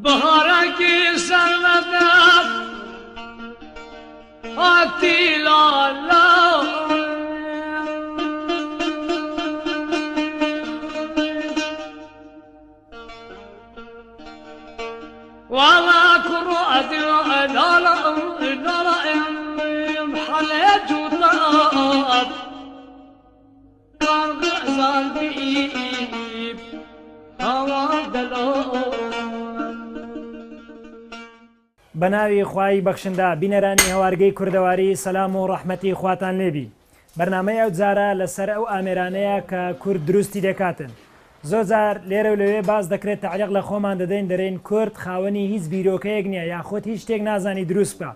بەهارەکی سەرمەدەت هاتی لالا. ولا كرة لا لا لا حليت وطاب كان غزال بيب هوا دلو. بەناوی خوای بەخشندە. بینەرانی هەوارگەی کوردەواری، سەلام و ڕەحمەتی خواتان لێبی. بەرنامەی ئەو جارە لەسەر ئەو ئامێرانەیە کە کورد دروستی دەکاتن. زۆر جار لێرە و لەوێ باس دەکرێت، تەعلیق لە خۆمان دەدەین، دەرێین کورد خاوەنی هیچ بیرۆکەیەک نییە، یاخود هیچ شتێک نازانی دروست بکا،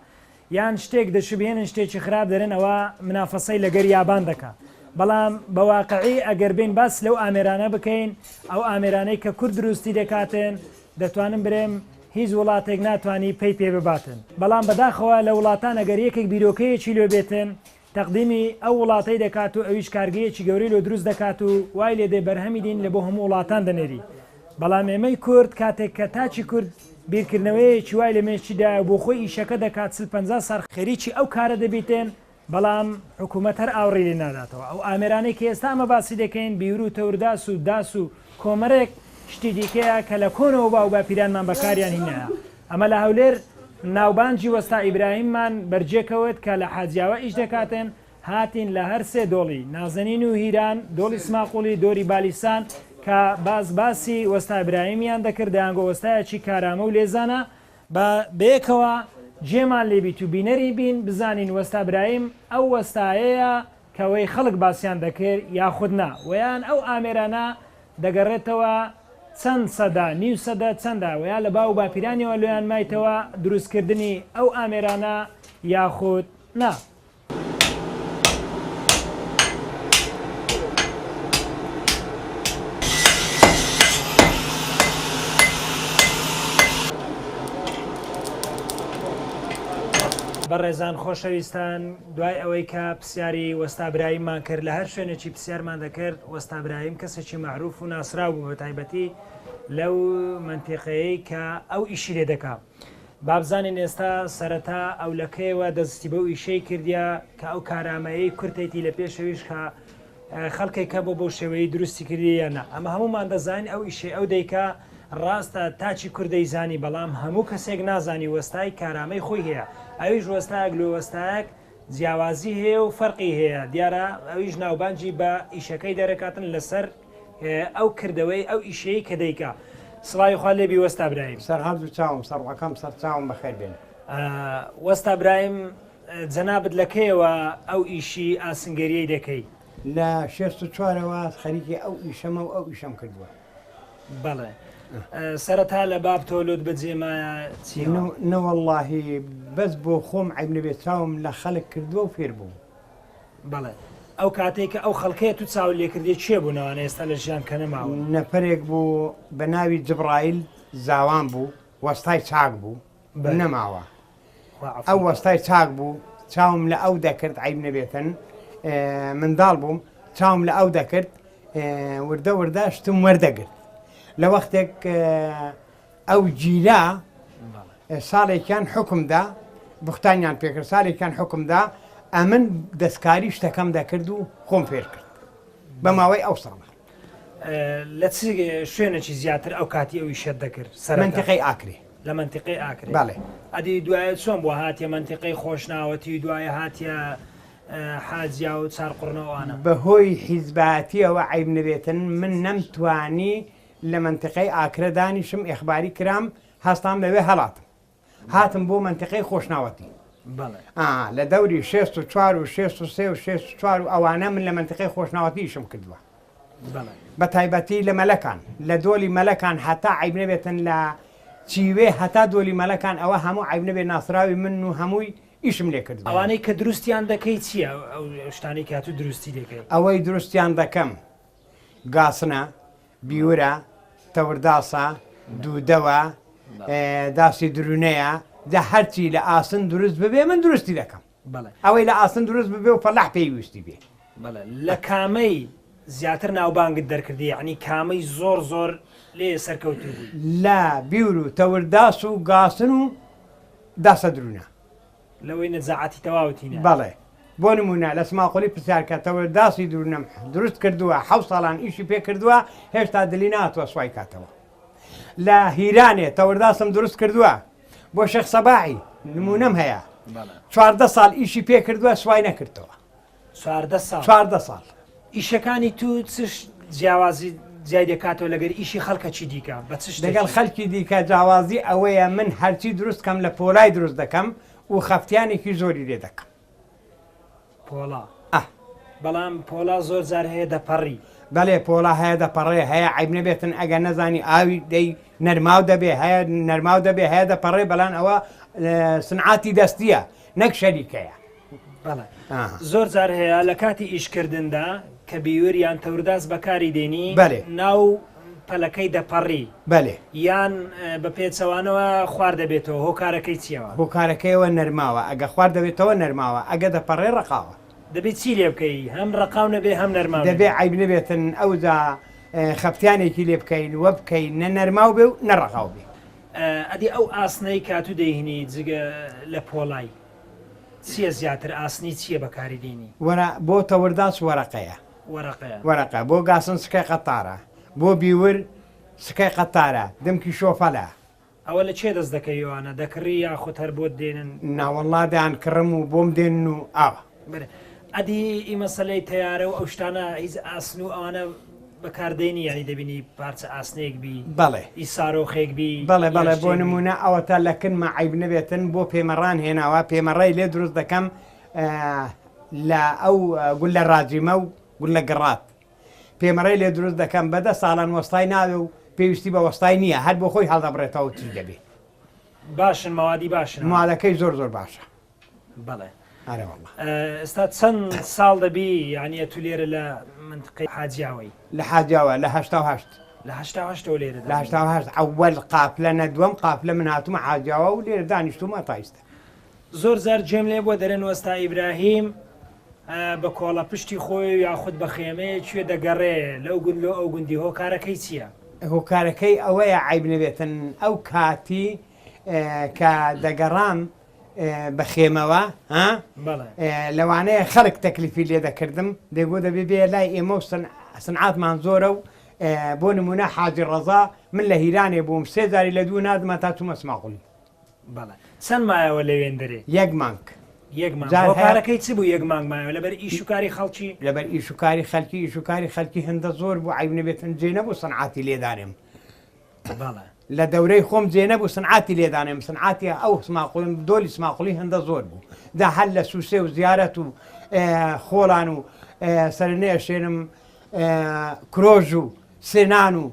یان شتێک دەشوبهێنن شتێکی خراپ دەرێن ئەوە منافەسەی لەگەر یابان دەکا. بەڵام بە واقعی ئەگەر بێین باس لەو ئامێرانە بکەین، ئەو ئامێرانەی کە کورد دروستی دەکاتن، دەتوانم برێم هیچ وڵاتێک ناتوانی پەی پێ بباتن. بەڵام بەداخەوە لە وڵاتان ئەگەر یەکێک بیرۆکەیەکی لۆ بێتن تەقدیمی ئەو وڵاتەی دەکات و ئەویش کارگەیەکی گەورەی لۆ دروست دەکات و وای لێدێ بەرهەمی دین لە بۆ هەموو وڵاتان دەنێری. بەڵام ئێمەی کورد کاتێک کە تاکی کورد بیرکردنەوەیەکی وای لە مێشکی دایە و بۆ خۆی ئیشەکە دەکات چل پەنجا ساڵ خەریکی ئەو کارە دەبیتن، بەڵام حکوومەت هەر ئاوڕی لێ ناداتەوە. ئەو ئامێرانەی کە ئێستا ئەمە باسی دەکەین بیور و تەورداس و داس و کۆمەرێک شتی دیکەیە کە لە کۆنەوە باو باپیرانمان بەکاریان هینایە. ئەمە لە هەولێر ناوبانگی وەستا ئیبراهیممان بەرجێ کەوت کە لە حاجیاوە ئیش دەکاتن، هاتین لە هەر سێ دۆڵی، نازەنین و هیران، دۆڵی سماقوڵی، دۆری بالیسان، کە باس باسی وەستا ئیبراهیمیان دەکرد دەیانگۆ وەستایەکی کارامە و لێزانە، با بەیەکەوە جێمان لێ بیت و بینەری بین بزانین وەستا برایم ئەو وەستایەیە کە وەی خەڵک باسیان دەکرد یاخود نا، وەیان ئەو ئامێرانە دەگەڕێتەوە چەند سەدە، نیو سەدە چەندە، وەیا لە باو و باپیرانیەوە لۆیان مایتەوە دروست کردنی ئەو ئامێرانە یاخود نا. بەڕێزان خۆشەویستان، دوای ئەوەی کە پرسیاری وەستا برایممان کرد، لە هەر شوێنێکی پرسیارمان دەکرد، وەستا برایم کەسێکی مەعروف و ناسراو بوو، بەتایبەتی لەو مەنتیقەیەی کە ئەو ئیشی لێ دەکا. با بزانین ئێستا سەرەتا ئەو لە کەیەوە دەستی بەو ئیشەی کردیە کە ئەو کارامەیەی کورتێتی لە پێشەویش کە خەڵکێک هەبوو بەو شێوەیەی دروستی کردیە یان نا. ئەمە هەموومان دەزانین ئەو ئیشەی ئەو دەیکا ڕاستە تاکی کورد دەیزانی، بەڵام هەموو کەسێک نازانی وەستای کارامەی خۆی هەیە، ئەویش وەستایەک لۆ وەستایەک جیاوازی هەیە و فەرقی هەیە، دیارە ئەویش ناوبانگی بە ئیشەکەی دەرەکاتن لەسەر ئەو کردەوەی ئەو ئیشەی کە دەیکا. سڵاوی خوا لێبی وەستا برایم. سەر هەردوو چاوم سەر ڕۆکەم سەر چاوم بەخێر بێن. وەستا برایم جەنابت لە کەیەوە ئەو ئیشی ئاسنگەریەی دەکەی؟ لە شێست و چوارەوە خەریکی ئەو ئیشەمە و ئەو ئیشەم کردووە. بەڵێ سەرەتا لە باب تۆ لۆت بەجێ مایە چی؟ نەوەڵڵاهی بەس بۆ خۆم عەیب نەبێ چاوم لە خەڵک کردووە و فێر بووم. بەڵێ ئەو کاتەی کە ئەو خەڵکەیە تو چاوت لێ کردی کێ بوون ئەوانە ئێستا لە ژیان کە نەماون؟ نەفەرێک بوو بە ناوی جبرائیل زاوان بوو وەستای چاک بوو نەماوە ئەو وەستای چاک بوو چاوم لە ئەو دەکرد عیب نەبێتن منداڵ بووم چاوم لە ئەو دەکرد وردە وردە شتم وەردەگرت لە وەختێک ئەو گیرا ساڵێکیان حوکم دا بوختانیان پێکرد سالێکیان حوکم دا ئەمن دەستکاری شتەکەم دەکرد و خۆم فێر کرد بە ماوەی ئەو ساڵە. لە چ شوێنێکی زیاتر ئەو کاتی ئەو ئیشەت دەکرد؟ سەرەتا؟ مەنتیقەی ئاکرێ. لە مەنتیقەی ئاکرێ. بەڵێ. ئەدی دوایە چۆن بووە هاتیە مەنتیقەی خۆشناوەتی دوایە هاتیە حاجیا و چارقوڕنە و ئەوانە؟ بە هۆی حیزبایەتیەوە عەیب نەبێتن من نەمتوانی لە مەنتیقەی ئاکرە دانیشم ئیخباری کرام هەستام لەوێ هەڵاتم هاتم بۆ مەنتیقەی خۆشناوەتی ئا لە دەوری 64 و 63 و 64 و ئەوانە من لە مەنتیقەی خۆشناوەتی ئیشم کردووە بە تایبەتی لە مەلەکان لە دۆلی مەلەکان هەتا عیب نەبێتن لە چیوێ هەتا دۆلی مەلەکان ئەوە هەموو عیب نەبێ ناسراوی من و هەمووی ئیشم لێ کردووە. ئەوانەی کە دروستیان دەکەی چییە ئەو شتانەی کە تو دروستی دەکەی؟ ئەوەی دروستیان دەکەم گاسنە، بیورە، تەورداسە، دوودەوە، داسی درونەیە، جا هەرچی لە ئاسن دروست ببێ من دروستی دەکەم. ئەوەی لە ئاسن دروست ببێ و فەلاح پێی ویستی بێ. بەڵێ لە کامەی زیاتر ناوبانگت دەرکردی یەعنی کامەی زۆر زۆر. لێ سەرکەوتوو بووی؟ لە بیور و تەورداس و گاسن و داسە دروونە. لەوەی نەجاعەتی تەواوت هینایە. بەڵێ. بۆ نموونە لە سماقوڵی پرسیار کە تەورداسی دروونەم دروست کردووە حەوت ساڵان ئیشی پێ کردووە هێشتا دلی نەهاتووە سوای کاتەوە. لە هیرانێ تەورداسم دروست کردووە بۆ شێخ سەباحی نموونەم هەیە 14 ساڵ ئیشی پێ کردووە سوای نەکردەوە. 14 ساڵ 14 ساڵ. ئیشەکانی تو چ جیاوازی جیای دەکاتەوە لەگەر ئیشی خەڵکەکی دیکە بە چ شتێکی؟ لەگەڵ خەلکی دیکە جیاوازی ئەوەیە من هەرچی دروست کەم لە پۆلای دروست دەکەم و خەفتیانێکی زۆری لێ دەکەم. پۆڵا ئه. بەڵام پۆڵا زۆر جار هەیە دەپەڕی. بەلێ پۆڵا هەیە دەپەڕێ هەیە عەیب نەبێتن ئەگەر نەزانی ئاوی دەی نەرماو دەبێ هەیە نەرماو دەبێ هەیە دەپەڕێ بەلان ئەوە سنعاتی دەستیە نەک شەریکەیە. بەڵێ زۆر جار هەیە لە کاتی ئیشکردندا کە بیور یان تەورداس بەکاری دێنی بەلێ. ناو پەلەکەی دەپەڕی بەلێ. یان بە پێچەوانەوە خوار دەبێتەوە هۆکارەکەی چیەوە؟ هۆکارەکەیەوە نەرماوە ئەگە خوار دەبێتەوە نەرماوە ئەگە دەپەڕێ ڕەقاوە. دەبێ چی لێ بکەی هەم ڕەقاو نەبێ هەم نەرماو دەبێ نەبێ؟ عەیب نەبێتن ئەوجا خەفتیانێکی لێ بکەین وە بکەین نە نەرماو بێ و نە ڕەقاو بێ. ئەدی ئەو ئاسنەی کاتوو دەیهنی جگە لە پۆڵای چیە زیاتر ئاسنی چیە بەکاری دێنی؟ وەرە بۆ تەورداس وەرەقەیە. وەرەقەیە. وەرەقە بۆ گاسن سکەی قەتارە بۆ بیور سکەی قەتارە دمکی شۆفەلە. ئەوە لە کێ دەست دەکەوی ئەوانە دەکڕی یاخود هەر بۆت دێنن؟ ناوەڵڵا دەیان کڕم و بۆم دێنن و ئاوا. بەرێ ئەدی ئی مەسەلەی تەیارە و ئەو شتانە هیچ ئاسن و ئەوانە بەکار دێنی یانی دەبینی پارچە ئاسنێک بی بەڵێ. ئی سارۆخێک بی بەڵێ یان بەڵێ بۆ شتێک بی. نموونە ئەوەتا لە کنمە عەیب نەبێتن بۆ پێمەڕان هێناوە پێمەڕەی لێ دروست دەکەم لە ئەو گوللە ڕاجیمە و گوللە گڕات پێمەڕەی لێ دروست دەکەم بە دە ساڵان وەستای ناوێ و پێویستی بە وەستای نییە هەر بۆ خۆی هەڵدەبڕێتەوە و تیژ دەبێ. باشن مەوادی باشن ئەوانە. مادەکەی زۆر زۆر باشە. بەڵێ. ئەرێ وەڵا. ئێستا چەند ساڵ دەبی یانی ئەتوو لێرە لە مەنتقەی حاجیاوەی؟ لە حاجیاوە لە 88. لە 88ەوە لێرە لە 88 ئەوەل قافلە نە دووەم قافلە من هاتوومە حاجیاوە و لێرە دانیشتوومە تا ئیستا. زۆر جار گوێم لێ بووە دەرێن وەستا ئیبراهیم بە کۆڵە پشتی خۆی و یاخود بە خێمەیە کوێ دەگەڕێ لەو گوند لۆ ئەو گوندی هۆکارەکەی چییە؟ هۆکارەکەی ئەوەیە عەیب نەبێتن ئەو کاتی کە دەگەڕام بە خێمەوە ها لەوانەیە خەڵک تەکلیفی لێ دەکردم دەگۆ دەبێ بێ لای ئێمە و سنعاتمان زۆرە و بۆ نمونە حاجی ڕەزا من لە هیرانێ بووم سێ جاری لە دوو ناردمە تا چوومە سماقوڵی. بەڵێ چەند مایەوە لەوێندەرێ؟ یەک مانگ. یەک مانگ هۆکارەکەی چ بوو یەک مانگ مایەوە لەبەر ئیش و کاری خەڵکی؟ لەبەر ئیش و کاری خەلکی ئیش و کاری خەلکی هەندە زۆر بوو عەیب نەبێتن جێ نەبوو سنعاتی لێدانێم. بەڵێ. لە دەورەی خۆم جێ نەبوو سنعاتی لێدانێم سنعاتی ئەو سماقوڵیم دۆلی سماقوڵی هەندە زۆر بوو دا هەر لە سوسێ و زیارەت و خۆڵان و سەرنێشێنم کرۆژ و سێنان و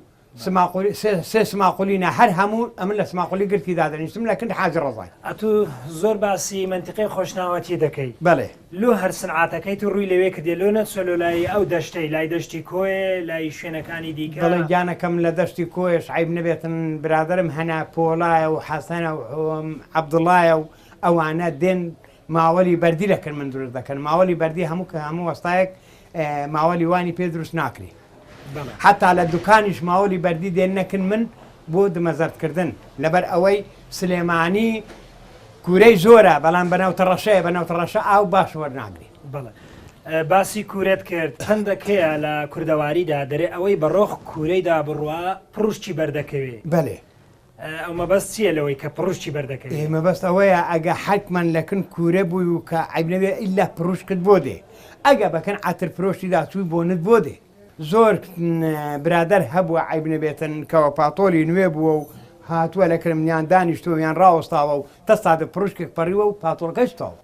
سماقولی سێ سماقولی نا هەر هەموو ئەمن لە سماقولی گرتی دادەنیشتم لە کند حاجی ڕەزای. ئەتوو زۆر باسی مەنتیقەی خۆشناوەتی دەکەی. بەڵێ. لۆ هەر سنعاتەکەی تو ڕووی لەوێ کردیە لۆ نەچوە لۆ لای ئەو دەشتەی لای دەشتی کۆیێ لای شوێنەکانی دیکە. بەڵێ گیانەکەم لە دەشتی کۆیەش عەیب نەبێتن برادەرم هەنە پۆڵایە و حەسەنە و عەبدوڵایە و ئەوانە دێن ماوەلی بەردی لە کن من دروست دەکەن ماوەلی بەردی هەموو کە هەموو وەستایەک ماوەلی وانی پێ دروست ناکرێ حتا لە دوکانیش ماوەلی بەردی دێن نەکن من بۆ دمەزەردکردن لەبەر ئەوەی سلێمانی کورەی زۆرە بەڵام بەناو تەڕەشەیە بەناو تەڕەشە ئاو باش وەرناگری. بەڵێ باسی کورەت کرد پەندەک هەیە لە کوردەواریدا دەرێ ئەوەی بە ڕۆخ کورەیدا بڕوا پڕوشکی بەردەکەوێ. بەلێ. ئەو مەبەست چییە لەوەی کە پڕوشکی بەردەکەوێ؟ ئێ مەبەست ئەوەیە ئەگە حەتمەن لە کن کورە بووی و کە عەیب نەبێ ئیلا پڕوشکت بۆ دێ ئەگە بە کن عەتر فرۆشیدا چووی بۆنت بۆ دێ. زۆر برادەر هەبووە عەیب نەبێتن کەوە پاتۆڵی نوێ بووە و هاتووە لە کرم یان دانیشتووە یان ڕاوەستاوە و تەسادف پڕوشکێک پەڕیوە و پاتۆڵەکەی سوتاوە.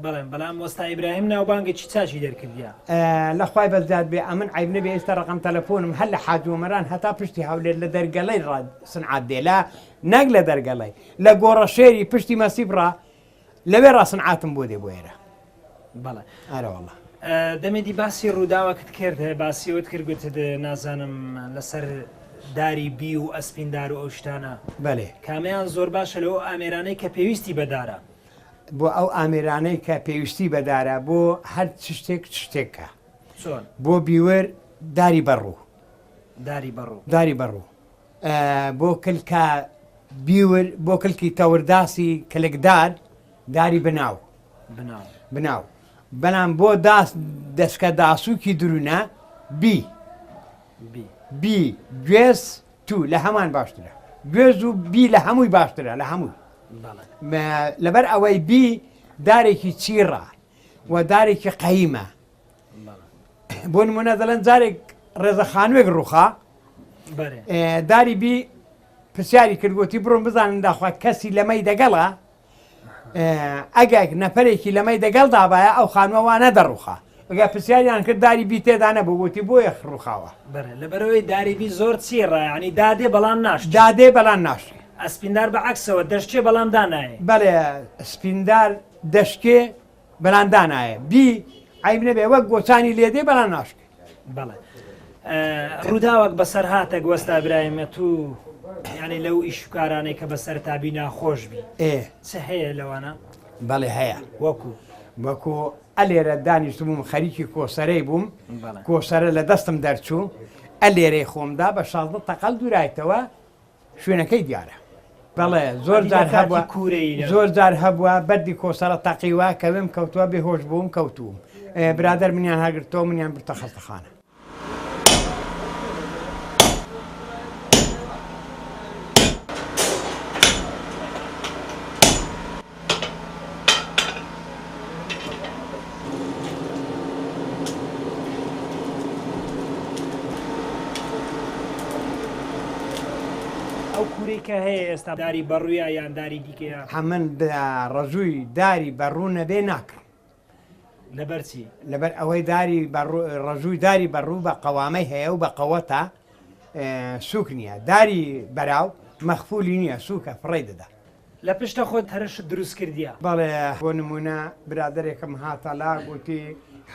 بەڵێ بەڵام وەستا ئیبراهیم ناوبانگێکی چاکی دەرکردیە. لە خوای بەزیاد بێ ئەمن عەیب نەبێ ئێستا ڕەقەم تەلەفۆنم هەر لە حاجی ئۆمەران هەتا پشتی هەولێر لە دەرگەڵەی ڕا سنعات دێ لە نەک لە دەرگەڵەی لە گۆڕەشێری پشتی مەسیب ڕا لەوێ ڕا سنعاتم بۆ دێ بۆ ئێرە. بەڵێ. ئەرە وەڵا. دەمێ دی باسی ڕووداوەکت کرد باسی ئەوت کرد گوتت نازانم لەسەر داری بی و ئەسپیندار و ئەو شتانە. بەلێ. کامیان زۆر باشە لەو ئامێرانەی کە پێویستی بە دارە؟ بۆ ئەو ئامێرانەی کە پێویستی بە دارە بۆ هەر چشتێک شتێکە. چۆن؟ بۆ بیور داری بەڕوو. داری بەڕوو. داری بەڕوو. بۆ کلکە بیور، بۆ کلکی تەورداسی کلکدار داری بناو. بناو. بناو. بەلام بۆ داس دەسکە داسوکی درونە بی. بی. بی گوێز تو لە هەمان باشترە. گوێز و بی لە هەمووی باشترە لە هەمووی. بەڵێ. لەبەر ئەوەی بی دارێکی چیڕە و دارێکی قەیمە. بۆ نمونە دەڵێن جارێک ڕێزە خانوێک ڕوخا داری بی پرسیاری کرد گوتی بڕۆم بزانن داخوا کەسی لەمەی دەگەڵە ئەگەر نەفرێکی لەمەی دەگەڵ دابایە ئەو خانووە وا نەدەڕوخا ئەگە پرسیاریان کرد داری بی تێدا نەبوو گوتی بۆیە ڕوخاوە لەبەرەوەی داری بی زۆر چی ڕایانی دادێ بەڵام ناش دادێ بەڵام ناش ئەسپیندار بە عکسەوە دەشتێ بەڵام دانایە بەڵێ سپیندار دەشکێ بەلان دانایە بی عەیب نەبێ وەک گۆچانی لێدێ بەلان ناشکێ. بەڵێ ڕووداوەک بەسەر هاتەک وەستا برایمە تو یعنی لەو ئیش و کارانەی کە بەسەر تابی ناخۆش بی ئێ چ هەیە لەوانە؟ بەڵێ هەیە وەکو وەکو ئەلێرە دانیشتبووم خەریکی کۆسەرەی بووم کۆسەرە لە دەستم دەرچوو ئەلێرەی خۆمدا بە 16 تەقەل دوورایتەوە شوێنەکەی دیارە. بەڵێ زۆر جار هەبووە زۆر جار هەبووە بەردی کۆسەرە تەقیوە کەوێم کەوتووە بێ هۆش بووم کەوتووم برادەر منیان هەگرتەوە منیان برتە خەستەخانە. ئەو کوورەی کە هەیە ئێستا داری بەڕوویە یان داری دیکەیە؟ هەمن ڕەزووی داری بەڕوو نەبێ ناکڕم. لەبەر چی؟ لەبەر ئەوەی داری ڕەزووی داری بەڕوو بە قەوامەی هەیە و بە قەوەتە سووک نییە. داری بەراو مەخفولی نییە سووکە فڕێی دەدا. لە پشتە خۆت هەرشت دروست کردیە. بەڵێ بۆ نموونە برادەرێکم هاتە لا گوتی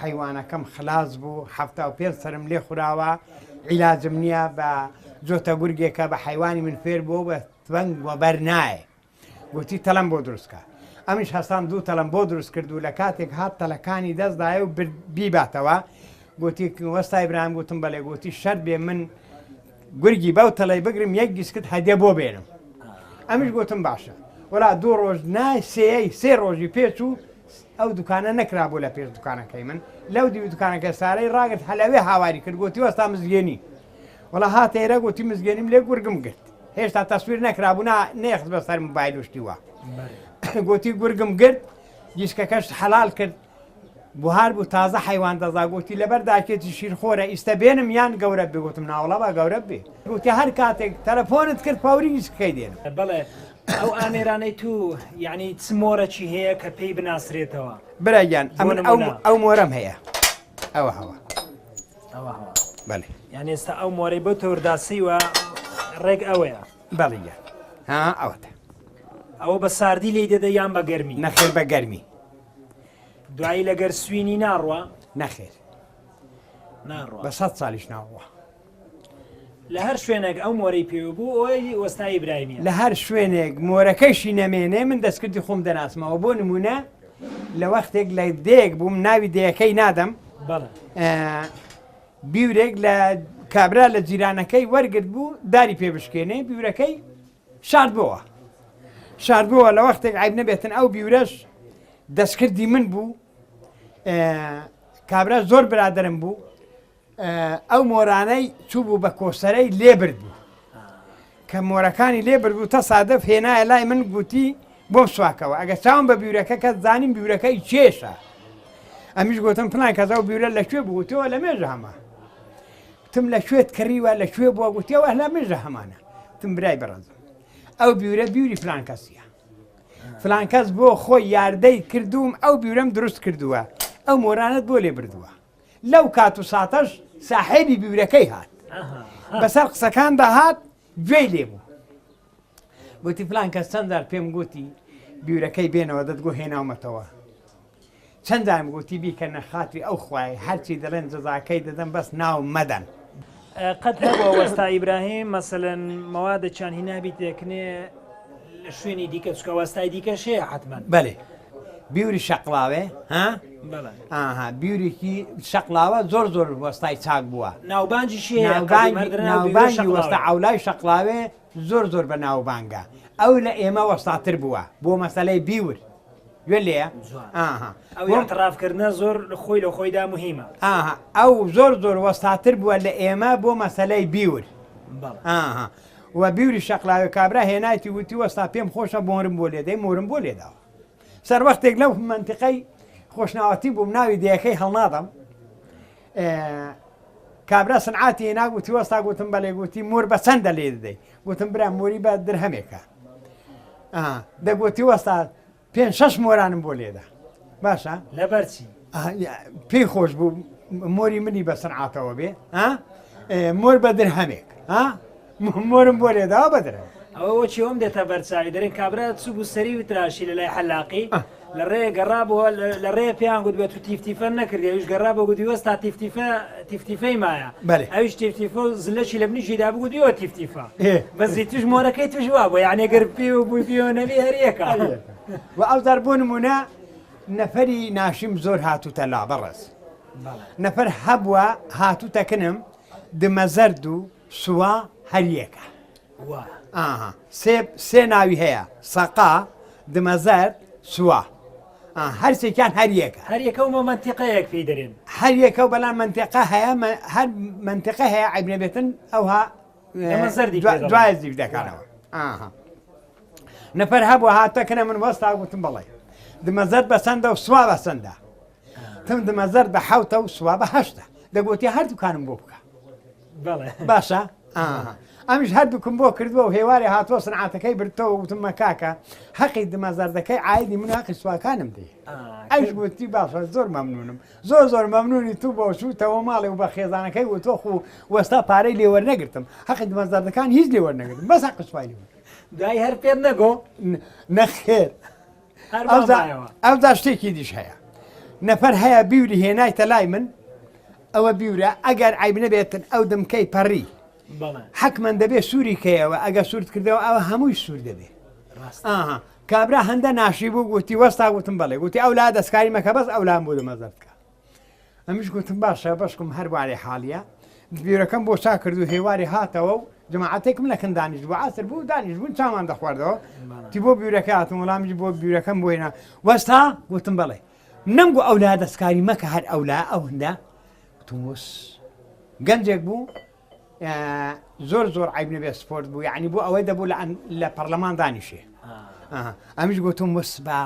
حەیوانەکەم خلاس بوو 75 سەرم لێ خوراوە عیلاجم نییە بە جۆتە گورگێکە بە حەیوانی من فێر بووە بە تفەنگ وەبەر نایە گوتی تەلەم بۆ دروست کە ئەمیش هەستام دوو تەلەم بۆ دروست کرد و لە کاتێک هات تەلەکانی دەست دایە و بیباتەوە گوتی وەستای برایم گوتم بەلێ گوتی شەرت بێ من گورگی بەو تەلەی بگرم یەک گیسکت هەدیە بۆ بێنم ئەمیش گوتم باشە وەلا دوو ڕۆژ نا سێەی سێ ڕۆژی پێچوو ئەو دوکانە نەکرابوو لە پێش دوکانەکەی من لەو دیوی دوکانەکە سارەی ڕاگرت هەلەوێ هاواری کرد گوتی وەستا مزگێنی وەڵا هاتە ئێرە گوتی مزگێنیم لێ گورگم گرت هێشتا تەسویر نەکرابوو نا نێخت بە سەر موبایل و شتی وا گوتی گورگم گرت گیسکەکەش حەلال کرد بوهار بوو تازە حەیوان دەزا گوتی لەبەر داکێتی شیرخۆرە ئیستە بێنم یان گەورە بێ گوتم ناوەڵا با گەورە بێ گوتی هەر کاتێک تەلەفۆنت کرد فەوری گیسکەکەی دێنم. بەڵێ ئەو ئامێرانەی تو یەعنی چ مۆرەکی هەیە کە پێی بناسرێتەوە؟ برا گیان ئەمن ئەو ئەو مۆرەم هەیە ئەوە هەوە ئەوە هەوە بەڵێ یان ئێستا ئەو مۆرەی بۆ تەورداسیوە ڕێک ئەوەیە بەڵێ گیان ها ئەوەتە ئەوە بە ساردی لی دەدە یان بە گەرمی نەخێر بە گەرمی دوایی لەگەر سوینی ناڕوا؟ نەخێر ناڕوا. بە سەد سالیش ناڕوا. لە هەر شوێنێک ئەو مۆرەی پێوە بوو ئەوەی وەستا ئیبراهیمیە. لە هەر شوێنێک مۆرەکەیشی نەمێنێ من دەستکردی خۆم دەناسمەوە بۆ نموونە لە وەختێک لە دێیەک بووم ناوی دێیەکەی نادەم بەڵێ. بیورێک لە کابرا لە جیرانەکەی وەرگرت بوو داری پێ بشکێنێ بیورەکەی شاردبۆوە شاردبۆوە لە وەختێک عیب نەبێتن ئەو بیورەش دەستکردی من بوو کابرا زۆر برادرم بوو ئەو مۆرانەی چوو بوو بە کۆسەرەی لێبرد بوو کە مۆرەکانی لێبرد بوو تەسادف هێنایە لای من گوتی بۆم سواکەوە ئەگە چاوم بە بیورەکە کە زانیم بیورەکەی کێشە ئەمیش گوتم فلان کەسە و بیورە لە کوێ بوو لە مێژە هەمە وتم لە کوێت کڕیوە لە کوێ بووە گوتیەوە لە مێژە هەمانە وتم برای بەڕێزم ئەو بیورە بیوری فلان کەسیە فلان کەس بۆ خۆی یاردەی کردووم ئەو بیورەم دروست کردووە ئەو مۆرانت بۆ لێ بردووە لەو کات و ساتەش ساحێبی بیورەکەی هات بەسەر قسەکاندا هات گوێی لێ بوو گوتی فلان کەس چەند جار پێم گوتی بیورەکەی بێنەوە دەتگۆ هێناومەتەوە چەند جارم گوتی بیکەنە خاتری ئەو خوایەی هەرچی دەڵێن جەزاکەی دەدەم بەس ناوم مەدەن. قەت هەبووە وەستا ئیبراهیم مەسەلەن مەوادێکیان هینابیتێ کنێ لە شوێنی دیکە چکە وەستای دیکەش هەیە حەتمەن. بەلێ. بیوری شەقڵاوێ ها ئاها بیورێکی شەقلاوە زۆر زۆر وەستای چاک بووە ناوبانجیشی ناوبانگی وەستا عەولای شەقلاوێ زۆر زۆر بە ناوبانگە ئەو لە ئێمە وەستاتر بووە بۆ مەسەلەی بیور گوێ لێیە ئاها ئەو اعترافکردنە زۆر خۆی لە خۆیدا مهمە ئاها ئەو زۆر زۆر وەستاتر بووە لە ئێمە بۆ مەسەلەی بیور ئاها و بیوری شەقلاوێ کابرا هێنایتی وتی وەستا پێم خۆشە مۆرم بۆ لێدەی مۆرم بۆ لێداوە سەروەختێک لەو مەنتیقەی خۆشناوەتی بووم ناوی دێیەکەی هەڵنادەم کابرا سنعاتی هێنا گوتی وەستا گوتم بەلێ گوتی مۆر بە چەندە لێ دەدەی گوتم برا مۆری بە درهەمێکە دەگوتی وەستا پێ شەش مۆرانم بۆ لێدا باشە لەبەرچی پێی خۆش بوو مۆری منی بە سنعاتەوە بێ مۆر بە درهەمێک مۆرم بۆ لێداوە بە درهەم. ئەوە وەکی ئەوم دێتە بەرچاوی دەرێن کابرا چوو بوو سەری و تراشی لە لای حەلاقی لە ڕێ گەڕابووە لە ڕێ پێیان گوت بێت و تیفتیفە نەکردی ئەویش گەڕابوو گوتی وەستا تیفتیفە تیفتیفەی مایە بەلێ. ئەویش تیفتیفە و زلەشی لە بنیشی دا بگوتی ئەوە تیفتیفە بەس توش مۆرەکەی توش وا بوو یعنی گەر پێوە بووی پێوە نەبی هەر یەکە و ئەوجار بۆ نمونە نەفەری ناشیم زۆر هاتووتە لا بەڕێز نەفەر هەبووە هاتووتە کنم دمەزەرد و سوا هەریەکە ئاها سێ سێ ناوی هەیە سەقا دمەزەرد سوا هەرسێکیان هەریەکە هەریەکە و مەنتیقەیەک پێی دەرێن هەریەکە و بەڵام منتیقە هەیە هەر منتیقە هەیە عیب نەبێتن ئەوها زەردی دوای زیب دەکانەوە ئاها نەفەر هەبوو هاتە کنە من وەستا گوتم بەڵێ دمەزەرد بەسەندە و سوا بەسەندە تم دمەزەرد بە حوتە و سوا بە هەشتە دەگوتی هەردووکانم بۆ بکە باشە ئەمیش هەردووکم بۆ کردووە و هێوارێ هاتووە سنعاتەکەی بردتەوە وتم مەکاکە حەقی دمەزەردەکەی عایدی من حەقی سواکانم دێ ئەوش گوتی باشە زۆر مەمنونم زۆر زۆر مەمنونی تو بۆ چووتەوە ماڵێ و بە خێزانەکەی وتۆ خو وەستا پارەی لێوەرنەگرتم حەقی دمەزەردەکان هیچ لێوەرنەگرتم بەس حەقی سوای لێوەر دوای هەر پێت نەگۆ نەخێر ئەوجا شتێکی دیش هەیە نەفەر هەیە بیوری هێنایتە لای من ئەوە بیورە ئەگەر عیب نەبێتن ئەو دمکەی پەڕی حکمەن دەبێ سووری کەیەوە ئەگە سوورت کردەوە ئەوە هەمووی سوور دەبێ ئاها کابرا هەندە ناشی بوو گوتی وەستا گوتم بەڵێ گوتی ئەو لا دەستکاری مەکە بەس ئەو لام بۆ دەمەزەر بکە ئەمیش گوتم باشە بەشکم هەر وارێ حاڵیە بیرەکەم بۆ چا کرد و هێواری هاتەوە و جماعەتێکم لە کن دانیشت بوو عاسر بوو دانیش بوون چامان دەخواردەوە تی بۆ بیرەکە هاتم وەڵامیش بۆ بیرەکەم بۆ هێنا وەستا گوتم بەڵێ نەمگو ئەولا دەستکاری مەکە هەر ئەولا ئەوەندە گوتم وەس گەنجێک بوو زۆر زۆر عیب نەبێ سپۆرت بوو یعنی بۆ ئەوەی دەبوو لە پەرلەمان دانیشێ ئەمیش گوتم وەس بە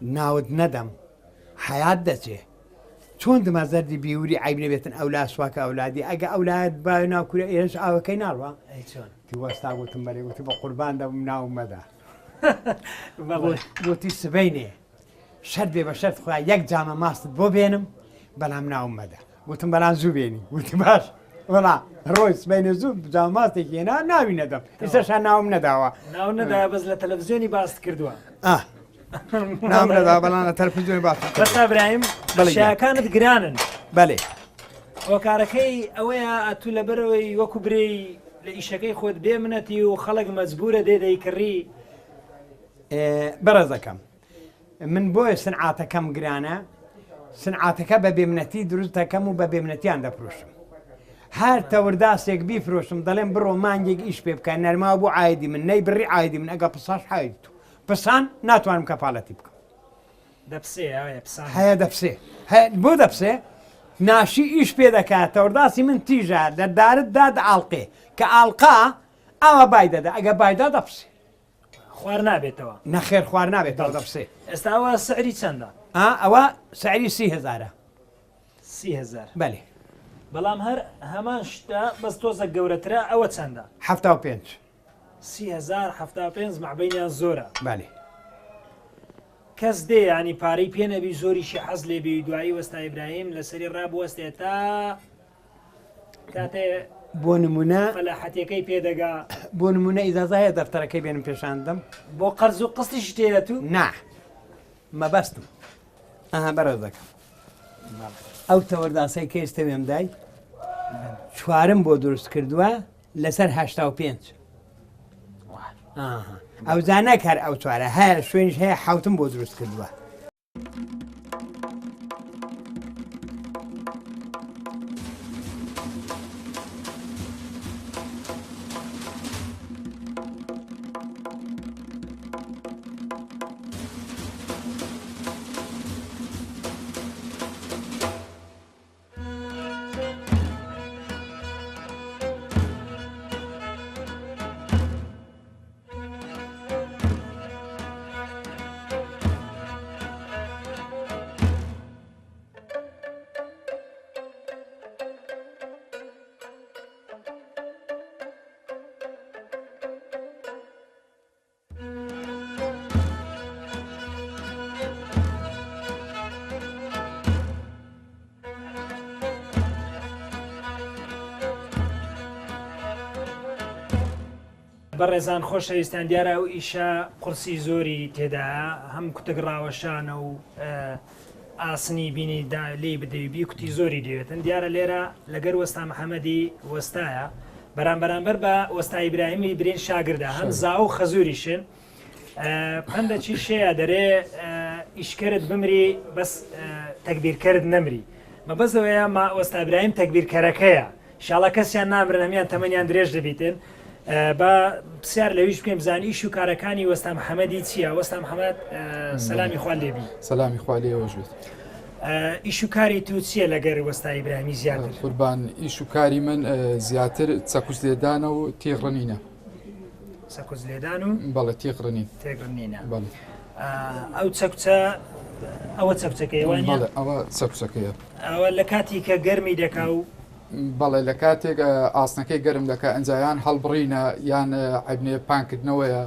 ناوت نەدەم حەیات دەچێ چۆن دما زەردی بیوری عیب نەبێتن ئەولا سواکە ئەولادی ئەگە ئەولایەت با ناو کورە ئێرش ئاوەکەی ناڕوا تی وەستا گوتم بەرێ گوتی بە قوربان دەبم ناو مەدە گوتی سبەینێ شەرت بێ بە شەرت خوا یەک جامە ماستت بۆ بێنم بەڵام ناوم مەدە گوتم بەڵام زوو بێنی گوتی باش وەڵا ڕۆی سبەینێ زوو جامە ماستێکی هێنا ناوی نەدەم ئێستاش ناوم نەداوە ناو نەدا بەس لە تەلەڤزیۆنی باست کردووە ناوم نەداوە بەڵام لە تەلەڤزیۆنی باست بەسا برایم بەڵێ شیاکانت گرانن بەلێ هۆکارەکەی ئەوەیە ئەتوو لەبەرەوەی وەکو برێی لە ئیشەکەی خۆت بێ منەتی و خەڵک مەجبورە دێ دەیکڕی بەڕێزەکەم من بۆیە سنعاتەکەم گرانە سنعاتەکە بە بێمنەتی دروست دەکەم و بە بێمنەتیان دەفرۆشم هەر تەورداسێک بیفرۆشم دەڵێم بڕۆ مانگێک ئیش پێ بکە نەرما بۆ عایدی من نەی بڕی عایدی من ئەگە پساش عایدی تو پسان ناتوانم کەفالەتی بکەم دەپسێ پسان هەیە دەپسێ بۆ دەپسێ ناشی ئیش پێ دەکات تەورداسی من تیژە لە دارت دا دەئاڵقێ کە ئاڵقا ئاوا بای دەدا ئەگە بایدا دەپسێ خوار نابێتەوە. نەخێر خوار نابێتەوە دەپسێ. ئێستا ئەوە سعری چەندە؟ ئا ئەوە سعری سی هەزارە. 30هزار بەلێ. بەڵام هەر هەمان شتە بەس تۆزە گەورەترە ئەوە چەندە؟ 75. 30هزار 75 مەعبەینیان زۆرە. بەلێ. کەس دێ یانی پارەی پێ نەبی زۆریشی حەز لێ بی دوایی وەستا ئیبراهیم لەسەری ڕابوەستێ تا کاتێ بۆ نمونە فەلاحەتەکەی پێدەگا بۆ نمونە ئیجازە هەیە دەفتەرەکەی بێنم پێشان دەم بۆ قەرز و قستیش تێیە تو نا مەبەستم ئەها بەڕێز دەکەم ئەو تەوەرداسەی کە ئێستا وێم دای چوارم بۆ دروست کردووە لەسەر هشتا و پێنج ئەو زانەک هەر ئەو چوارە هەیە شوێنیش هەیە حوتم بۆ دروست کردووە. بەڕێزان خۆشەویستان دیارە ئەو ئیشە قورسی زۆری تێدایە هەم کوتک ڕاوەشانە و ئاسنی بینی دا لێی بدەی بیکوتی زۆری دەوێتن دیارە لێرە لەگەر وەستا محەممەدی وەستایە بەرام بەرامبەر بە وەستا ئیبراهیمی برین شاگردە هەم زاو و خەزوریشن پەندە چی شەیە دەرێ ئیشکەرت بمری بەس تەکبیرکەرت نەمری مەبەزەوەیە ما وەستا ئیبراهیم تەکبیرکەرەکەیە شاڵا کەسیان نامرن هەمیان تەمەنیان درێژ دەبیتن با پرسیار لەویش بکەین بزانین ئیش و کارەکانی وەستا محەممەدی چییە؟ وەستا محەممەد سەلامی خوا لێبی. سەلامی خوا لێوەش بێت. ئیش و کاری تو چییە لەگەر وەستا ئیبراهیمی زیاتر؟ قوربان ئیش و کاری من زیاتر چەکوچ لێدانە و تێغڕنینە. چەکوچ لێدان و بەڵێ تێغڕنین. تێغڕنینە. بەڵێ. ئەو چەکوچە ئەوە چەکوچەکەیە وانیە؟ بەڵێ ئەوە چەکوچەکەیە. ئەوە لە کاتی کە گەرمی دەکا و بەڵێ لە کاتێک ئاسنەکەی گەرم دەکا ئەنجا یان هەڵبڕینە یان عەبنێ پانکردنەوەیە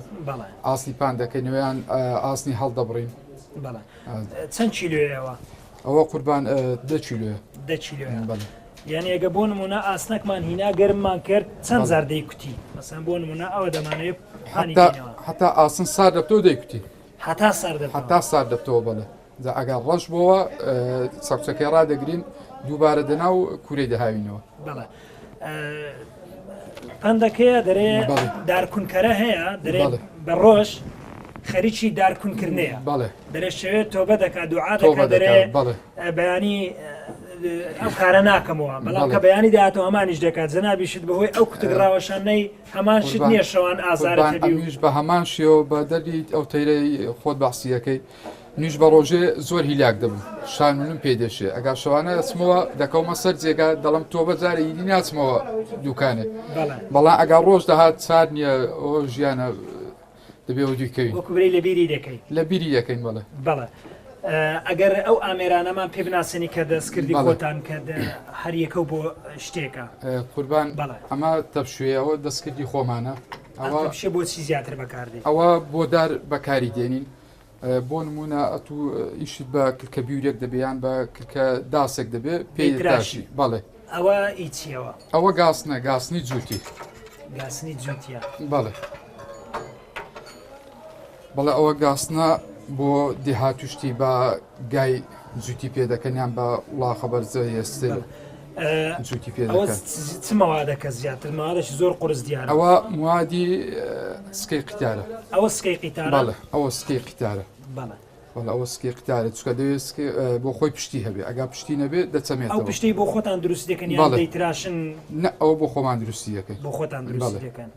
ئاسنی پان دەکەینەوە یان ئاسنی هەڵدەبڕین. بەڵێ چەند کیلۆیەوە؟ ئەوە قوربان دە کیلۆیە. دە کیلۆیە. بەڵێ. یعنی ئەگە بۆ نمونە ئاسنەکمان هینا گەرممان کرد چەند زار دەیکوتی مەسەن بۆ نمونە ئەوە دەمانەوێت حتا ئاسن سار دەبتەوە دەیکوتی هەتا سار دەبتەوە هەتا سار دەبتەوە بەڵێ. جا ئەگەر ڕەش بۆوە چەقچەکەی ڕادەگرین دووبارە دەناو کورەی دەهاوینەوە. بەڵێ پەندەکەیە دەرێ دارکونکەرە هەیە دەرێ بە ڕۆژ خەریکی دارکونکردنەیە بەڵێ دەرێ شەوێت تۆبە دەکات دوعا دەکات دەرێ بەیانی ئەو کارە ناکەمەوە بەڵام کە بەیانی داهاتەوە هەمانیش دەکات جەنابیشت بەهۆی ئەو کوتک ڕاوەشانەی هەمان شت نییە شەوان ئازارت هەبی ئەمیش بە هەمان شێوە بە دەردی ئەو تەیرەی خۆت بەعسیەکەی منیش بە ڕۆژێ زۆر هیلاک دەبم شانونم پێ دێشێ ئەگا شەوانە ئەچمەوە دەکەومە سەر جێگا دەڵم تۆ بە جارێ ئیدی ناچمەوە دوکانێ بەڵام ئەگا ڕۆژ دەهات چار نییە ئەو ژیانە دەبێ و دویکەوین وەکو برێ لە بیری دەکەی لە بیری دەکەین بەڵێ بەڵێ ئەگەر ئەو ئامێرانەمان پێ بناسێنی کە دەستکردی خۆتان کە هەر یەکە بۆ شتێکە قوربان ئەمە تەپشوێەوە دەستکردی خۆمانە ئەوە بۆچی زیاتر بەکاردێ ئەوە بۆ دار بەکاری دێنین بۆ نموونە ئەتوو ئیشت بە کلکە بیورێک دەبێ یان بە کلکە داسێک دەبێ پێی تراشی بەڵێ ئەوە ئی چیەوە؟ ئەوە گاسنە گاسنی جووتی گاسنی جووتیە بەڵێ بەڵێ ئەوە گاسنە بۆ دێهاتوشتی بە گای جووتی پێ دەکەن یان بە وڵاخە بەرزە ێستر جووتی پێ دەکەن. چ مەوادەکە زیاتر مەوادێکی زۆر قورس دیارە ئەوە موادی سکەی قیتارە ئەوە سکەی قیتارە بەڵێ ئەوە سکەی قیتارە بەڵێ بەڵێ ئەوە سکەی قیتارە چونکە دەوێت سکەی بۆ خۆی پشتی هەبێ ئەگا پشتی نەبێ دەچەمێتەوە ئەو پشتەی بۆ خۆتان دروستی دەکەن یان دەیتراشن؟ نە ئەوە بۆ خۆمان دروستی دەکەین بۆ خۆتان دروستی دەکەن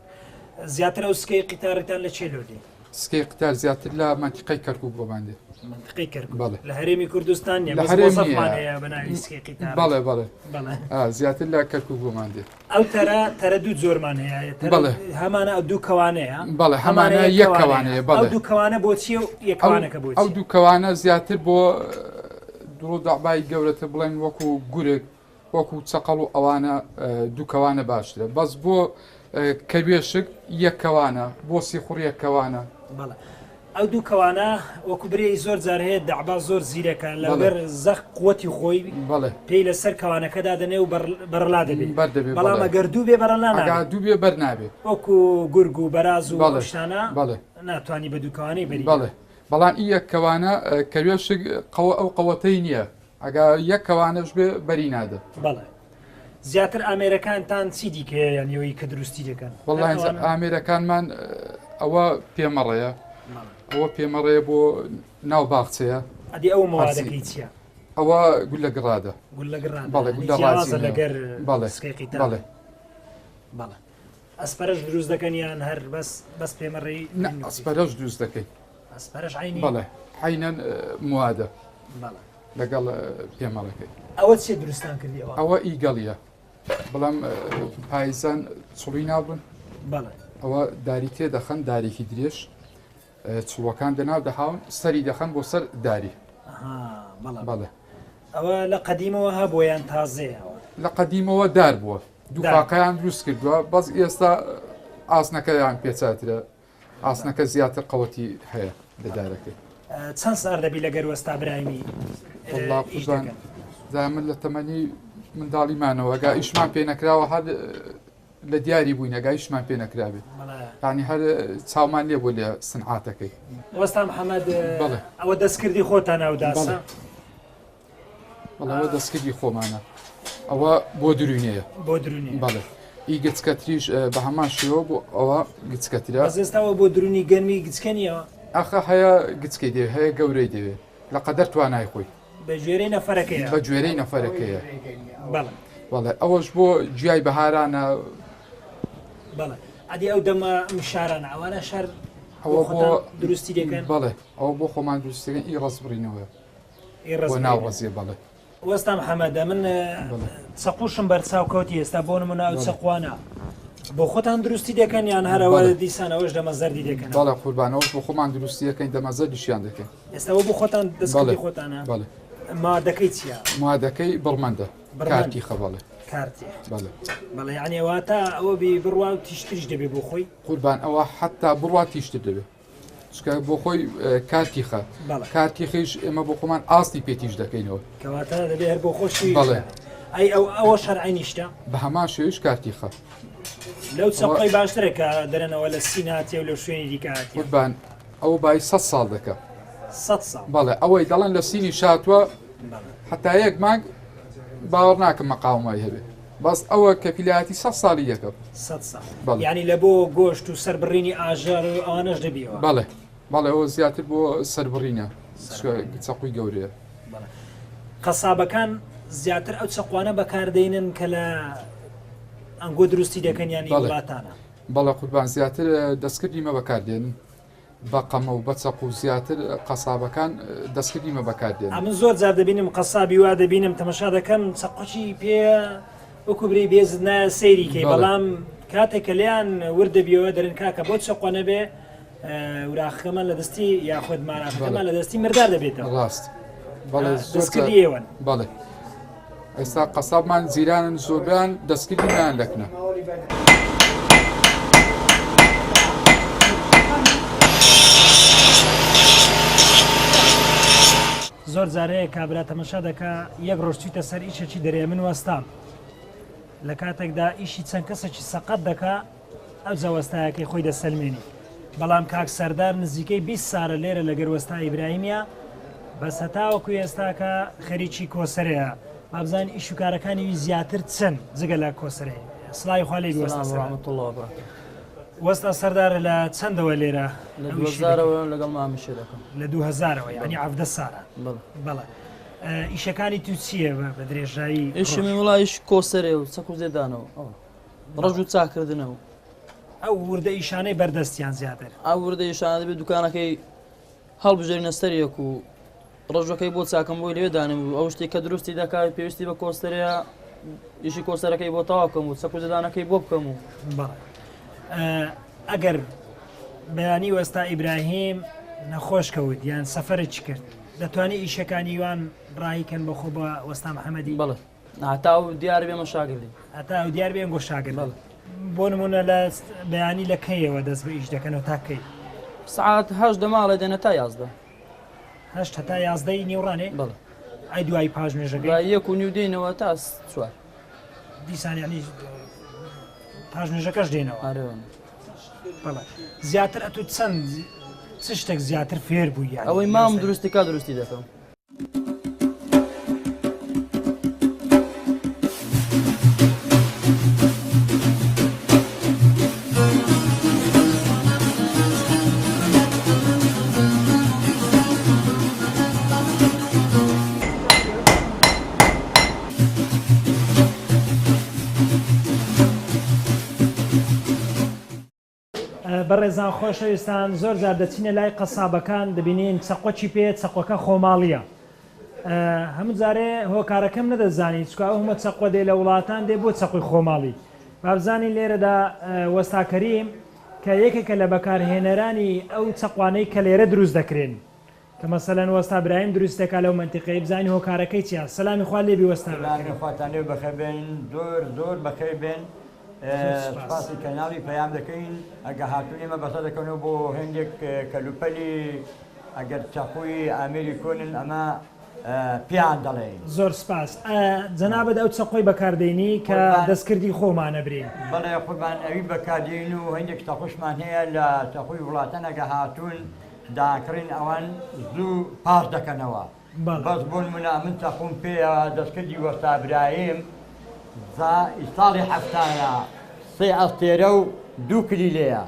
زیاتر ئەو سکەی قیتارتان لە چێ لۆ دێ؟ سکەی قیتار زیاتر لە مەنتیقەی کەرکوک بۆمان دێ. مەنتیقەی کەرکوک بەڵێ. لە هەرێمی کوردستان نیە لە بەس هەرێم مۆزەفمان نییە. هەیە بە ناوی سکەی قیتار. بەڵێ بەڵێ. بەڵێ. ئا زیاتر لە کەرکوک بۆمان دێ. ئەو تەرە تەرە دوو جۆرمان هەیە تەرە بەڵێ. هەمانە ئەو دوو کەوانەیە بەڵێ هەمانە هەمانە یەک یەک کەوانەیە کەوانەیە ئەو بەڵێ. دوو کەوانە بۆ چییە و یەک ئەو کەوانەکە بۆ ئەو چییە؟ دوو کەوانە زیاتر بۆ دڕ و دەعبای گەورەتر بڵێن وەکوو گورگ وەکو چەقەڵ و ئەوانە دوو کەوانە باشترە بەس بۆ کەوێشک یەک کەوانە بۆ سیخوڕ یەک کەوانە. بەڵێ ئەو دوو کەوانە وەکو برێی زۆر جار هەیە دەعبا زۆر زیرەکە لەگەر زەق قوتی خۆی بەڵێ پێی لەسەر کەوانەکە دادەنێ و بەرەلا دەبێ بەر دەبێ بەڵام ئەگەر دوو بێ بەرەلا نابێ دوو بێ بەر نابێ وەکو گورگ و بەراز و بەڵێ شتانە بەڵێ ناتوانانی بە دوو کەوانەی بەری بەڵێ بەڵام ئی یەک کەوانە کەوێشک قەوە ئەو قەوەتەی نییە ئەگا یەک کەوانەش بێ بەری نادە. بەڵێ زیاتر ئامێرەکانتان چی دیکەیە یان ئەوەی کە دروستی دەکەن؟ وەڵا ئامێرەکانمان ئەوە پێمەڕەیە ئەوە پێمەڕەیە بۆ ناو باخچەیە. ئەدی ئەو مەوادەکەی چییە؟ ئەوە گولە گڕادە. گولە گڕادە. بەڵێ گولە ڕازە لەگەر بەڵێ سکەی قیتار. بەڵێ بەڵێ ئەسپەرەش دروست دەکەن یان هەر بەس بەس پێمەڕەی؟ نا ئەسپەرەش دروست دەکەین. ئەسپەرەش عەینی؟ بەڵێ عەینەن موادە. بەڵێ لەگەڵ پێمەڵەکەی. ئەوە چیە دروستان کردی ئەوە؟ ئەوە ئیگەڵیە بەڵام پایزان چڵی نابن. بەڵێ. ئەوە داری تێ دەخەن دارێکی درێژ چڵوەکان دەناو دەهاون سەری دەخەن بۆ سەر داری. بەڵێ. بەڵێ. ئەوە لە قەدیمەوە هەبووە یان تازەیە ئەوە؟ لە قەدیمەوە دار بووە دوو فاقەیان دروست کردووە بەس ئێستا ئاسنەکەیان پێچاترە ئاسنەکە زیاتر قەوەتی هەیە لە دارەکەی. چەند سار دەبی لەگەر وەستا برایمی وەڵا قوربان جا من لە تەمەنی منداڵیمانەوە گا ئیشمان پێ نەکراوە هەر. لە دیاری بووین ئەگا ئیشمان پێ نەکرابێت یانی هەر چاومان لێ بوو لە سنعاتەکەی. وەستا محەمەد ئەوە دەستکردی خۆتانە ئەو داسە؟ بەڵێ ئەوە دەستکردی خۆمانە ئەوە بۆ دروینەیە بۆ درونی بەڵێ ئی گچکەتریش بە هەمان شێوە بۆ ئەوە گچکەترە بەس ئێستاوە بۆ درونی گەرمی گچکە نییە ئەخە هەیە گچکەی دەوێ هەیە گەورەی دەوێ لە قەدەر توانای خۆی بە گوێرەی نەفەرەکەیە بە گوێرەی نەفەرەکەیە بەڵێ بەڵێ ئەوەش بۆ جیای بەهارانە بەڵێ ئەدی ئەو دەمە ئەم شارانە ئەوانە شار ئەوە بۆ دروستی دەکەن بەڵێ ئەوە بۆ خۆمان دروستەکەن ئی ڕەز بڕینەوە بۆ ناو ڕەزیە بەڵێ. وەستا محەمەد ئەمن چەقوشم بەرچاو کەوتی ئێستا بۆ نمونە ئەو چەقوانە بۆ خۆتان دروستی دەکەن یان هەرەوە دیسانەوەش دەمە زەردی دەکەن؟ بەڵێ قوربانەوەش بۆ خۆمان دروستی دەکەین دەمە زەردیشیان دەکەین. ئێستا بۆ خۆتان دەستکردی خۆتانە؟ بەڵێ. مادەکەی چییە؟ مادەکەی بڕمەندە. کارتیخە بەڵێ. کارتیخ. بەڵێ. بەڵێ یعنی واتە ئەوە بی بڕوا و تیشتریش دەبێ بۆ خۆی؟ قوربان ئەوە حتا بڕوا تیشتر دەبێ. چونکە بۆ خۆی کارتیخە کارتیخیش ئێمە بۆ خۆمان ئاستی پێ تیژ دەکەینەوە. کەواتە دەبێ هەر بۆ خۆشی. بەڵێ. ئەی ئەو ئەوە شەرعی نیشتە؟ بە هەمان شێویش کارتیخە. لەو چەقۆی باشترە کە دەرەنەوە لە سین هاتیە و لە شوێنی دیکە هاتیە. قوربان ئەوە بای سە ساڵ دەکە. سە ساڵ. بەڵێ ئەوەی دەڵێن لە سینی شاتوە حتا یەک مانگ باوەڕ ناکەم مەقاومای هەبێ. بەس ئەوە کەفیلایەتی سە ساڵی یەکەم. سە ساڵ. بەڵێ. یانی لە بۆ گۆشت و سەربڕینی ئاژەڵ و ئەوانەش دەبیەوە. بەڵێ بەڵێ ئەوە زیاتر بۆ سەربڕینە چەقوی گەورەیە. بەڵێ قەسابەکان زیاتر ئەو چەقوانە بەکاردێنن کە لە ئەنگۆ دروستی دەکەن یان ئی وڵاتانە؟ بەڵێ قوربان زیاتر دەستکردی مە بەکاردێنن بە قەمە و بە چەقو زیاتر قەسابەکان دەستکردی مە بەکاردێنن. ئەمن زۆر جار دەبینم قەسابی وا دەبینم تەمەشا دەکەم چەقۆکی پێ وەکو برێی بێزت نایە سەیری کەی بەڵام کاتێک کە لێیان ورد دەبیەوە دەرن کاکە بۆ چەقۆ نەبێ وراخەکەمان لە دەستی یاخود ماراخەکەمان لە دەستی مردار دەبێتەوە. ڕاست بەڵێ دەستکردی ئێوەن. بەڵێ ئێستا قەسابمان جیرانن زۆربیان دەستکردی میان لەکنە. زۆر جارەیە کابرا تەمەشا دەکا یەک ڕۆژ چیتە سەر ئیشێکی دەرێ من وەستام لە کاتێکدا ئیشی چەند کەسێکی سەقەت دەکا ئەوجا وەستایەکەی خۆی دەسەلمێنی بەڵام کاک سەردار نزیکەی 20 سارە لێرە لەگەر وەستا ئیبراهیمە بەس هەتاوەکو ئێستاکە خەریکی کۆسەرەیە بابزان ئیش و کارەکانی وی زیاتر چەند جگە لە کۆسەرەی سڵاوی خوا لێ وەستا وەستا سەردار لە چەندەوە لێرە لە دوهەزارەوە لەگەڵ مامی شێ دەکەم لە دوهەزارەوە یعنی عەڤدە سالە بەڵێ ئیشەکانی تو چییە بە درێژایی ئیشی من وڵا ئیش کۆسەرێ و چەک و زێدانەوە ڕەژ و چاکردنەوە ئەو وردە ئیشانەی بەردەستیان زیاتر ئەو وردە ئیشانە دەبێت دوکانەکەی هەڵبژێرینە سەر یەک و ڕەژەکەی بۆ چاکەم بۆی لەوێ دانێم و ئەو شتێک کە دروستی دەکات پێویستی بە کۆستەرەیە ئیشی کۆسەرەکەی بۆ تەواو بکەم و چەک و زێدانەکەی بۆ بکەم و بەڵێ ئەگەر بەیانی وەستا ئیبراهیم نەخۆش کەوت یان سەفەرێکی کرد دەتوانی ئیشەکانی یوان ڕایکەن بە خۆ بە وەستا محەممەدی بەڵێ هەتا ئەو دیار بێمە شاگردی هەتا ئەو دیار بێن گۆ شاگرد بەڵێ بۆ نمونە لە بەیانی لە کەیەوە دەست بە ئیش دەکەنەوە تا کەی سعات هەشت دەماڵێ دێنە تا 11 هەشت هەتا یازدەی نیوڕانێ بەڵێ ئەی دوای پاش نوێژەکەی دوای یەک و نیو دێنەوە تا چوار دیسان یعنی پاش نوێژەکەش دێنەوە ئارێ وانە. بەڵێ زیاتر ئەتو چەند چ شتێک زیاتر فێر بووی یعنی ئەوەی مام دروستی کا دروستی دەکەم. بەڕێزان خۆشەویستان زۆر جار دەچینە لای قەسابەکان دەبینین چەقۆکی پێ چەقۆکە خۆماڵیە هەموو جارێ هۆکارەکەم نەدەزانی چکە ئەو هەمە چەقۆ دێ لە وڵاتان دێ بۆ چەقۆی خۆماڵی بابزانین لێرەدا وەستا کەریم کە یەکێکە لە بەکارهێنەرانی ئەو چەقوانەی کە لێرە دروست دەکرێن کە مەسەلەن وەستا برایم دروست دەکا لەو مەنتیقەی بزانین هۆکارەکەی چیە سەلامی خوا لێبی وەستا سەلامی کەریم. خواتان لێ بەخێر بێن زۆر زۆر بەخێر بێن زۆر سوپاس. سوپاسی کەناڵی پەیام دەکەین ئەگە هاتوون ئێمە بەسەر دەکەنەوە بۆ هێندێک کەلوپەلی ئەگەر چەقووی ئامێری کۆنن ئەمە. پێیان دەڵێین. زۆر سپاس. جەنابت ئەو چەقۆی بەکار دێنی کە دەستکردی خۆمانە برین؟ بەڵێ قوربان ئەوی بەکار دێین و هەندێک چەقۆشمان هەیە لە چەقۆی وڵاتان ئەگە هاتوون داکڕین ئەوان زوو پاش دەکەنەوە. بەس بۆ نمونە من چەقوم پێیە دەستکردی وەستا برایم زا ساڵی حەفتایە سێ ئەستێرە و دوو کلیلەیە.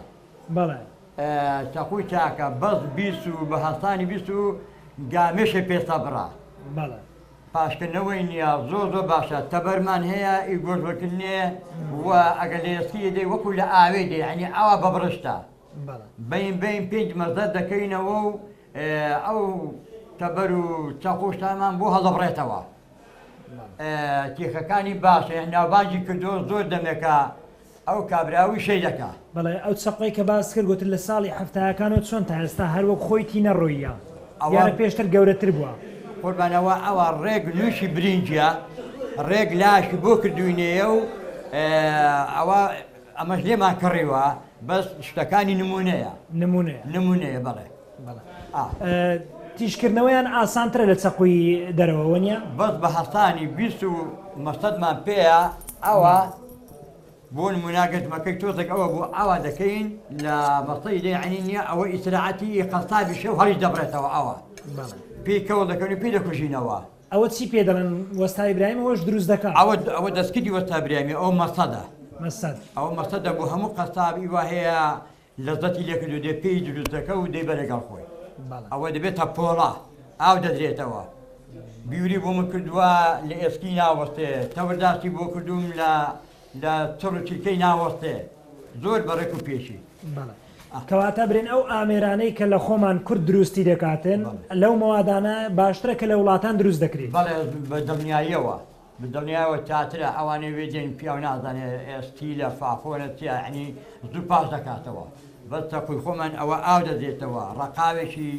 بەڵێ. چەقوی چاکە بەس بیس و بە هەستانی بیس و گامێشێ پێ سەبڕە. بەڵێ. پاشکردنەوەی نییە زۆر زۆر باشە تەبەرمان هەیە ئی گۆشت وەکردنێ و ئەگەر لە ئێسکی دەی وەکو لە ئاوێ دێ یعنی ئاوا بەبڕشتە. بەڵێ. بەین بەین پێنج مەزە دەکەینەوە و ئەو تەبەر و چەقۆشتانمان بۆ هەڵدەبڕێتەوە. تیخەکانی باشە ناوبانگی کردووە زۆر دەمێکە ئەو کابرا وشەی دەکا. بەڵێ ئەو چەقۆی کە باست کرد گوتت لە ساڵی حەفتایەکانەوە چۆن تا ئێستا هەر وەک خۆی تی نەڕۆییە دیارە پێشتر گەورەتر بووە. قوربان ئەوە ئەوە ڕێک نووکی برینجە ڕێک لاشی بۆ کردوینەیە و ئەوە ئەمەش لێمان کڕیوە بەس شتەکانی نمونەیە. نمونەیە. نمونەیە بەڵێ. بەڵێ. تیژکردنەوەیان ئاسانترە لە چەقوی دەرەوە وەنیە؟ بەس بە هەستانی 20 و مەسەدمان پێیە ئەوە بۆ نمونە گەجمەکەی تۆزێک ئەوە بوو ئاوا دەکەین لە مەسەی لێ عنی نییە ئەوە ئیسراعەتی قەسابی شەو هەڵی دەبڕێتەوە ئەوە پێی کەوڵ دەکەن و پێی دەکوژینەوە. ئەوە چی پێ دەڵێن وەستا ئیبراهیم ئەوەش دروست دەکا؟ ئەوە ئەوە دەستکردی وەستا ئیبراهیمی ئەوە مەسەدە. مەسەد. ئەوە مەسەدە بۆ هەموو قەساب ئی وا هەیە لەزەتی لێ کردو دێ پێی دروست دەکا و دەیبە لەگەڵ خۆی. ئەوە دەبێتە پۆڵا ئاو دەدرێتەوە. بیوری بۆ من کردووە لە ئێسکی ناوەستێ، تەورداسی بۆ کردووم لە لە چڕ و چرکەی ناوەستێ زۆر بە ڕێک و پێکی. بەڵێ. کەواتە برێن ئەو ئامێرانەی کە لە خۆمان کورد دروستی دەکاتن لەو مەوادانە باشترە کە لە وڵاتان دروست دەکرێت. بەڵێ بە دڵنیاییەوە بە دڵنیایەوە چاترە ئەوانەی وێ دێن پیاو نازانێ ئێستیلە فاخۆرە چیە یەعنی زوو پاش دەکاتەوە بەس چەقوی خۆمان ئەوە ئاو دەدرێتەوە ڕەقاوێکی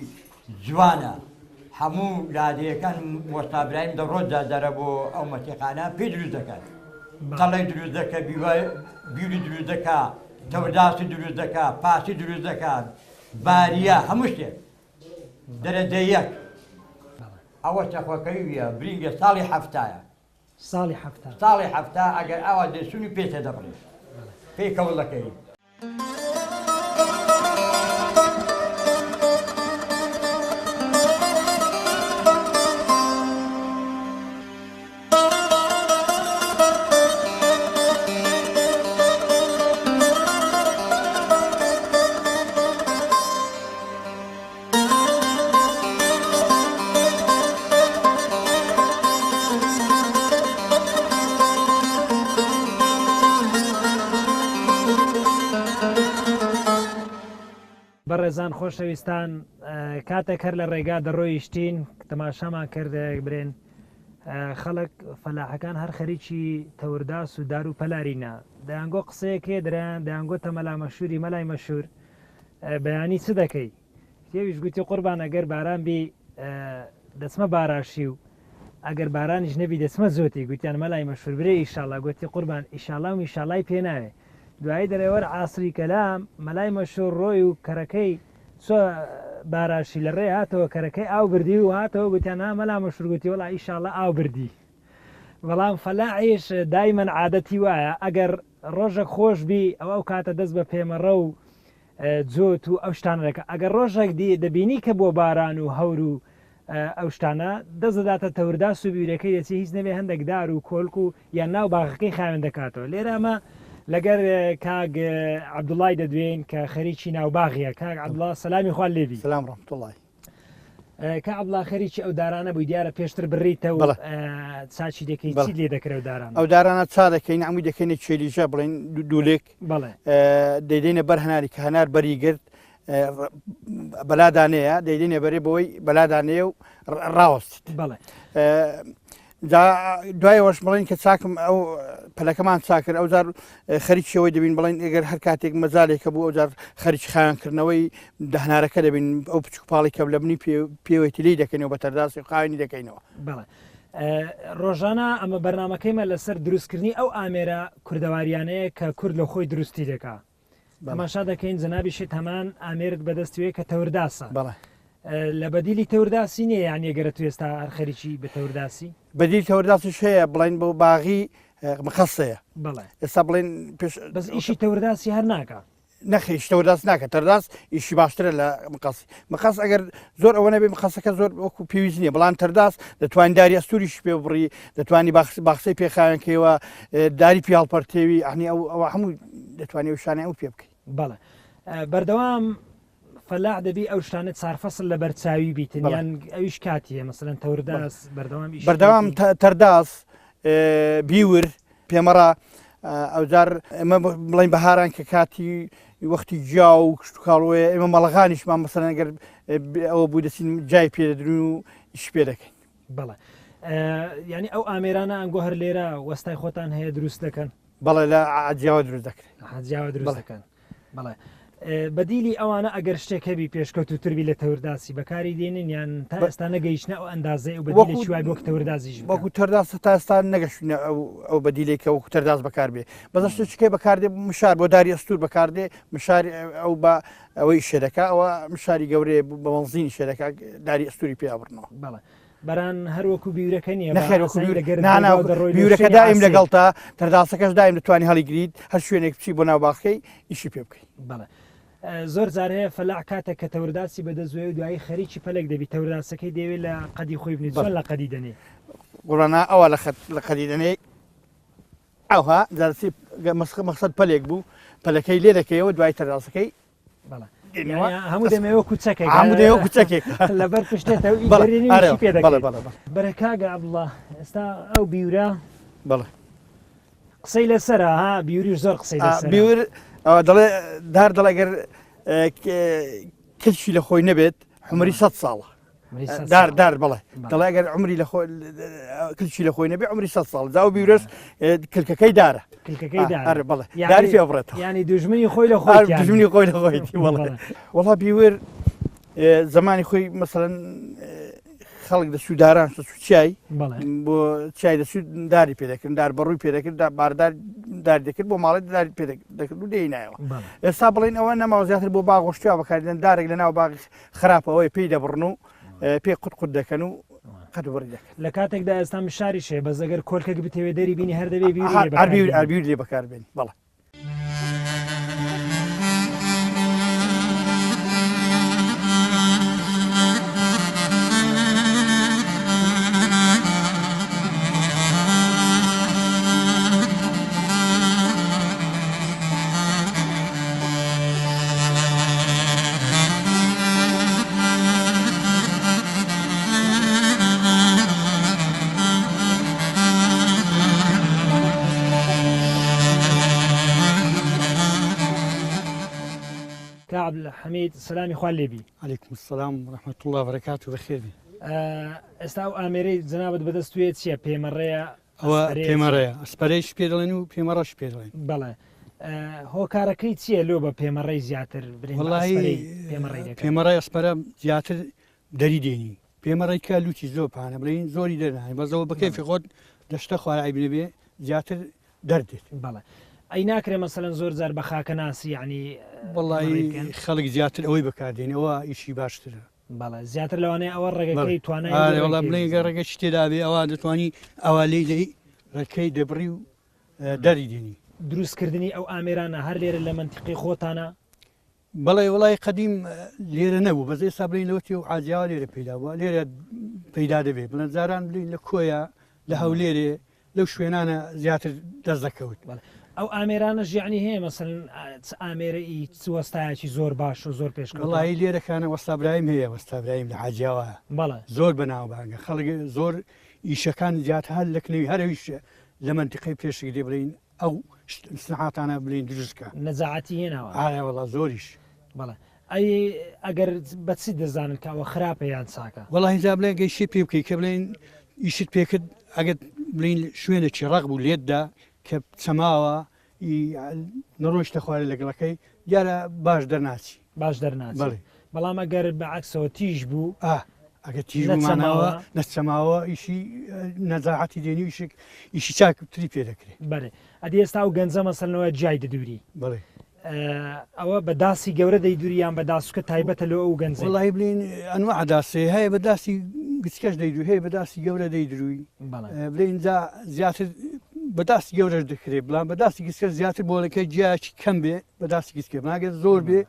جوانە هەموو لادێیەکان وەستا برایم دەڕۆ جارجارە بۆ ئەو مەتیقانە پێی دروست دەکەن تەڵەی دروست دەکە بیوری دروست دەکا تەورداسی دروست دەکا پاسی دروست دەکا باریە هەموو شتێک دەرەجە یەک ئەوە چەقۆکەویە برینگە ساڵی حەفتایە ساڵی حەفتا. ساڵی حەفتا ئەگەر ئاوا دەچوونی پێ تێدەبڕی پێی کەوڵ دەکەی. بەڕێزان خۆشەویستان کاتێک هەر لە ڕێگا دەڕۆیشتین تەماشامان کرد برێن خەڵک فەلاحەکان هەر خەریکی تەورداس و دار و پەلارینە دەیانگۆ قسەیەکێ درایان دەیانگۆ تەمەلا مەشوری مەلای مەشور بەیانی چ دەکەی کتێبیش گوتی قوربان ئەگەر باران بی دەچمە باراشی و ئەگەر بارانیش نەبی دەچمە جۆتی گوتیان مەلای مەشور برێ ئیشاڵا گوتی قوربان ئیشاڵا و میشاڵای پێ ناوێ دوایی دەرێوەر عاسری کەلام مەلای مەشور ڕۆی و کەرەکەی چۆ باراشی لە ڕێ هاتەوە کەرەکەی ئاو بردی و هاتەوە گوتیان ها مەلا مەشور گوتی وەڵا ئیشاڵا ئاو بردی بەڵام فەلاحیش دایمەن عادەتی وایە ئەگەر ڕۆژەک خۆش بی ئەو ئەو کاتە دەست بە پێمەڕە و جوت و ئەو شتانە دەکات ئەگەر ڕۆژێک دی دەبینی کە بۆ باران و هەور و ئەو شتانە دەست دەداتە تەورداس و بیرەکەی دەچێ هیچ نەبێ هەندێک دار و کۆلک و یان ناو باغەکەی خاوێن دەکاتەوە لێرە ئەمە لەگەر کاک عەبدوڵای دەدوێین کە خەریکی ناو باغیە کاک عەبدوڵا سەلامی خوات لێبی سلام ڕەحمەتوڵای کاک عەبدوڵا خەریکی ئەو دارانە بووی دیارە پێشتر بڕیتە و چاچی دەکەی چیت لێ دەکرێ ئەو دارانە؟ ئەو دارانە چا دەکەین هەمووی دەکەینە چێلیژە بڵێن دوولێک دەیدەینە بەر هەناری کە هەنار بەری گرت بەلادانەیە دەیدەینە بەرێ بۆی بەلادانەیە و ڕاوەستیت بەڵێ جا دوایەوەش بڵێن کە چاکم ئەو پەلەکەمان چاکرد ئەو جار خەریکیەوەی دەبین بڵێن ئەگەر هەر کاتێک مەجالێکە بوو ئەو جار خەریکی خاوێنکردنەوەی دەهنارەکە دەبین ئەو بچوک پاڵی کە لە بنی پێوەی لی دەکەینەوە بە تەرداسی خاوێنی دەکەینەوە. بەڵێ ڕۆژانە ئەمە بەرنمەکەیمە لەسەر دروستکردنی ئەو ئامێرە کوردەواریانەیە کە کورد لە خۆی دروستی دەکا تەماشا دەکەین جەنابیشت هەمان ئامێرت بەدەستوێ کە تەورداسە بەڵێ. لە بەدیلی تەورداسی نییە یان یەگەرە تو ئێستا هەر خەریکی بە تەورداسی؟ بەدیل تەورداسیش هەیە بڵێن بۆ باغی مقەسەیە بەڵێ ئێستا بڵێن پێش بەس ئیشی تەورداسی هەر ناکا. نەخێر ئیشی تەورداس ناکە تەرداس ئیشی باشترە لە مقەس مقەس ئەگەر زۆر ئەوە نەبێ مقەسەکە زۆر وەکو پێویست نییە بەڵام تەرداس دەتوانین داری ئەستوریش پێ بڕی دەتوانی باخچەی پێ خاوێنکەیەوە داری پێ هەڵپەرتێوی ئەنی ئەو ئەوە هەموو دەتوانانی ئەو شانە ئەو پێ بکەی. بەڵێ بەردەوام فەلاح دەبی ئەو شتانە چارفەسڵ لەبەر چاوی بیتن یان ئەویش کاتیە مەسەلەن تەورداس بەردەوام ئیش بەردەوام تەرداس بیور پێمەڕە ئەوجار ئێمە بڵین بەهاران کە کاتی وەختی جیا و کشتتوکاڵوەیە ئێمە مەڵغانیشمان مەسەلەن گەر ئەوە بوو دەچین جای پێدەدرون و ئیش پێ دەکەین بەڵێ یعنی ئەو ئامێرانە ئەنگۆ هەر لێرە وەستای خۆتان هەیە دروست دەکەن بەڵێ لە جیاوە دروست دەکرێت جیاوە دروست دەکەن بەڵێ بەدیلی ئەوانە ئەگەر شتێک هەبی پێشکەوتووتر بی لە تەورداسی بەکاری دێنن یان تا ئێستا نەگەیشتنە ئەو ئەندازەی ئەو بەدیلێکی وای بۆ تەوردازیش بکەن؟ وەکو تەرداس تا ئێستا نەگەشتینە ئەو ئەو بەدیلێک کە وەکو تەرداس بەکاربێ بەس شتێکەکەی بەکاردێ مشار بۆ داری ئەستور بەکاردێ مشار ئەو بە ئەوەی شێرەکە ئەوە مشاری گەورەیە بە بەنزینی شێرەکە داری ئەستوری پێ ئەبڕنەوە. بەڵێ بەران هەر وەکو بیورەکە نییە نەخێر وەکو بیورەکە نا نا بیورەکە دایم لەگەڵتە تەرداسەکەش دایم دەتوانی هەڵیگریت هەر شوێنێک بچی بۆ ناو باخەکەی ئیشی پێ بکەی. بەڵێ زۆر جار هەیە فەلاح کاتێک کە تەورداسی بەدەست وێ و دوایی خەریکی پەلێک دەبی تەورداسەکەی دەیەوێ لە قەدی خۆی بنێ چۆن لە قەدی دەنێ؟ قوربان ئەوە لە خەت لە قەدی دەنێ ئەوها جارسی مەخسەد پەلێک بوو پەلەکەی لێ دەکەیەوە دوای تەرداسەکەی هەموو دەمێ وەکو چەکێک هەموو دەمێ وەکو چەکێک لەبەر پشتێتەوە پێ دەکەی بەرە کاکە عەبدوڵڵا ئێستا ئەو بیورە بەڵێ قسەی لەسەرە ها بیوریش زۆر قسەی لەسەرە بیور دەڵێ دار دەڵێ گەر کلکی لە خۆی نەبێت عمری سە ساڵە دار دار بڵێ دەڵێ ئەگەر عمری لە کلکی لە خۆی نەبێ عمری سە ساڵ جاو بیورەش کلکەکەی دارە کلکەکەی دار بڵێ داری پێ بڕێت ینی دوژمنی خۆی لە خۆی دوژمنی خۆی لە خۆی وڵا بیور زمانی خۆی مەسەن خەڵک دەچوو داران دەچوو چیای بۆ چای دەچوو داری پێ دەکردن دار بەڕووی پێ دەکرد باردار داری دەکرد بۆ ماڵێ داری پێ دەکرد و دەینایەوە ئێستا بڵین ئەوە نەماوە زیاتر بۆ باغۆشتیا بەکاردێن دارێک لە ناو باغ خراپە ئەوەی پێی دەبڕن و پێی قوت قوت دەکەن و قەت بڕی دەکەن. لە کاتێکدا ئێستا مشاریش هەیە بەس ئەگەر کۆلکەک بتەوێ دەری بینی هەر دەبێ بیری لێ بەکار بێنی. هەر بیری لێ بەکار بێنی بەڵێ. کاک عەبدولحەمید سەلامی خوا لێبی. علیکم السلام و رحمة اللە وبرکاته بەخێر بێی. ئێستا ئەو ئامێرەی جەنابت بەدەست توێ چییە پێمەڕەیە ئەوە پێمەڕەیە ئەسپەرەیش پێ دەڵێن و پێمەڕەش پێ دەڵێن. بەڵێ هۆکارەکەی چییە لۆ بە پێمەڕەی زیاتر برێن بە ئەسپەرەی پێمەڕەی دەکەن؟ پێمەڕەی ئەسپەرە زیاتر دەری دێنی پێمەڕەی کە لوتی زۆر پانە بڵێین زۆری دەرناهێنی بەس ئەوە بە کەیفی خۆت دەشتە خوار عەیب نەبێ زیاتر دەردێت. بەڵێ ئەی ناکرێ مەسەلەن زۆر جار بە خاکەناسی یەعنی وەڵایی خەڵک زیاتر ئەوەی بەکاردێنێ ئەوە ئیشی باشترە. بەڵێ زیاتر لەوانەیە ئەوە ڕێگەکەی توانای ئارێ وەڵا بڵێن گەر ڕێگەکی تێدا بێ ئەوا دەتوانی ئەوا لێی دەی ڕێکەی دەبڕی و دەری دێنی. دروستکردنی ئەو ئامێرانە هەر لێرە لە مەنتیقەی خۆتانە؟ بەڵێ وەڵای قەدیم لێرە نەبوو بەس ئێستا بڵێین لەوەتی ئەو عازیاوە لێرە پەیدا بووە لێرە پەیدا دەبێ بڵێن جاران بڵێین لە کۆیە لە هەولێرێ لەو شوێنانە زیاتر دەست دەکەوت. بەڵێ ئەو ئامێرانەش یەعنی هەیە مەسەلەن چ ئامێرە ئی چ وەستایەکی زۆر باش و زۆر پێشکەوتوە؟ وەڵایی لێرەکانە وەستا برایم هەیە وەستا برایم لە حاجیاوا بەڵێ. زۆر بەناوبانگە خەڵک زۆر ئیشەکان زیاتر هەر لەکنەوی هەر ئەویش لە مەنتیقەی پێشک دێ بڵێین ئەو سنعاتانە بلین دروست کە. نەجاعەتی هێناوە. ئایا وەڵا زۆریش. بەڵێ ئەی ئەگەر بە چی دەزانن کە ئەوە خراپە یان چاکە؟ وەڵاهی جا بڵێن گەی شتێ پێ بکەی کە بڵێن ئیشت پێ کرد ئەگەر بڵێن شوێنێکی ڕەق بوو لێت دا کە چەماوە ئی نەڕۆیشتە خوارێ لەگەڵەکەی دیارە باش دەرناچی. باش دەرناچی. بەڵێ. بەڵام ئەگەر بە عەکسەوە تیژ بوو. ئا ئەگەر تیژ بوو ماناوە نەچەماوە ئیشی نەزاعەتی دێنی و ئیشێک ئیشی چاک تری پێ دەکرێ. بەڵێ ئەدی ئێستا ئەو گەنجە مەسەلەن وایە جیای دەدووری. بەڵێ. ئەوە بە داسی گەورە دەیدوری یان بە داسوکە تایبەتە لۆ ئەو گەنجەی؟ وەڵاهی بلێین ئەنواع داسێ هەیە بە داسی گچکەش دەیدروی هەیە بە داسی گەورە دەیدروی بلێین جا زیاتر بە داسی گەورەش دەکرێ بڵام بە داسی گچکە زیاتر بۆڵەکە جیاکی کەم بێ بە داسی گچکە ماگەر زۆر بێ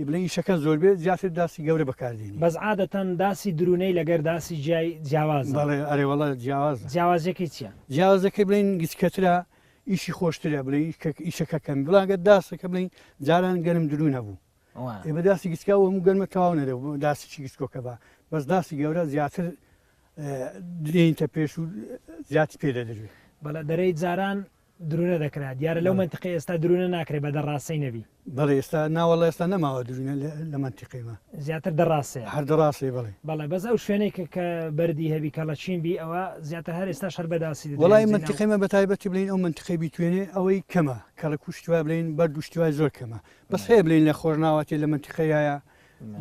بلێن ئیشەکە زۆر بێ زیاتر داسی گەورە بەکاردێنی. بەس عادەتەن داسی درونەی لەگەر داسی جیای جیاوازە. بەڵێ ئەرێ وەڵا جیاوازە. جیاوازیەکەی چیە؟ جیاوازەکەی بلێین گچکەترە ئیشی خۆشترە بڵێی ئیشەکە کەم بڵام گەر داسەکە بڵێین جاران گەرم درو نەبوو ئێ بە داسی گچکە ئەو هەموو گەرمە تەواو نەدەبوو داسێکی گچکۆکە بە بەس داسی گەورە زیاتر دێنیتە پێش و زیاتر پێ دەدروێ. بەڵێ دەرێی جاران درونە دەکرا دیارە لەو مەنتیقەی ئێستا درونە ناکرێ بە دەڕاسەی نەبی. بەڵێ ئێستا ناوەڵا ئێستا نەماوە درونە لە مەنتیقەی مە. زیاتر دەڕاسەیە. هەر دەڕاسەیە بەڵێ. بەڵێ بەس ئەو شوێنەی کە کە بەردی هەبی کەڵەچین بی ئەوە زیاتر هەر ئێستاش هەر بە داسی دەدرێ وەڵای مەنتیقەی مە بەتایبەتی بڵێین ئەو مەنتیقەی بیتوێنێ ئەوەی کەمە کەڵک و شتی وای بڵێین بەرد و شتی وای زۆر کەمە بەس هەیە بڵێین لە خۆرناواتێ لە مەنتیقەیایە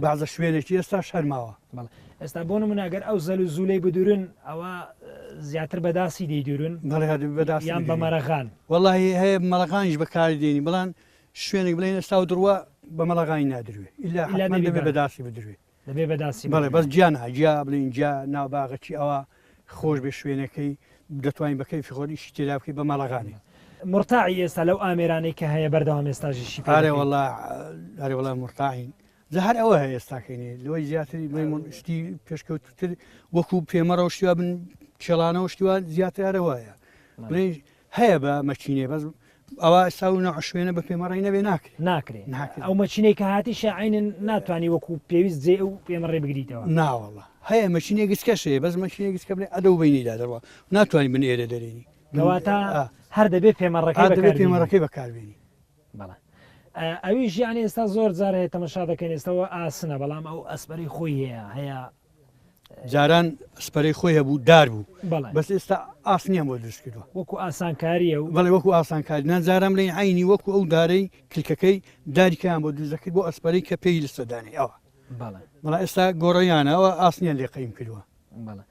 بەعزە شوێنێکی ئێستاش هەر ماوە. بەڵێ ئێستا بۆ نمونە ئەگەر ئەو زەل و زولەی بدورن ئەوە زیاتر بە داسی دەیدورن بەڵێ هەر بە داسی یان بە مەرەغان؟ وەڵاهی هەیە مەڵەغانیش بەکاری دێنی بەڵام شوێنێک بڵێن ئێستا و دڕوا بە مەڵەغانی نادروێ ئیلا حتمەن دەبێ بە داسی بدروێ. دەبێ بە داسی بەڵێ بەس گیا نا گیا بڵێن گیا ناو باغەکی ئەوە خۆش بێ شوێنەکەی دەتوانین بە کەیفی خۆت ئیشی تێدا بکەی بە مەڵەغانی. مورتاعی ئێستا لەو ئامێرانەی کە هەیە بەردەوام ئێستاش ئیشی پێ ئارێ وەڵا ئارێ وەڵا مورتاعین جا هەر ئەوە هەیە ئێستاکەینێ لەوەی زیاتری بڵێن شتی پێشکەوتوتر وەکو پێمەڕە و شتی وا بن کێڵانە و شتی وا زیاتر هەرە وایە بڵێن هەیە بە مەکینەی بەس ئەوە ئێستا و نەوع شوێنە بە پێمەڕەی نەبێ ناکرێ ناکرێ ناکرێ ئەو مەکینەی کە هاتیشە عەینەن ناتوانی وەکو پێویست جێ ئەو پێمەڕەی بگریتەوە. ناوەڵا هەیە مەکینەی گچکەش هەیە بەس مەکینەی گچکە بڵێ ئەدەو بەینیدا دەڕوا ناتوانی بن ئێرە دەرێنی کەواتە هەر دەبێ پێمەڕەکەی دەبێ پێمەڕەکەی بەکاربێنی. بەڵێ ئەویش یانی ئێستا زۆر جار هەیە تەمەشا دەکەین ئێستاوە ئاسنە بەڵام ئەو ئەسپەرەی خۆی هەیە هەیە جاران ئەسپەرەی خۆی هەبوو دار بوو بەس ئێستا ئاسنیان بۆ دروست کردووە وەکو ئاسانکاریە و بەڵێ وەکو ئاسانکاری نا جاران بڵێن عینی وەکو ئەو دارەی کلکەکەی داریکەیان بۆ دروست دەکرد بۆ ئەسپەرەی کە پێی لەسەر دانێ ئەوە بەڵام ئێستا گۆڕیانەوە ئاسنیان لێ قەیم کردووە. بەڵێ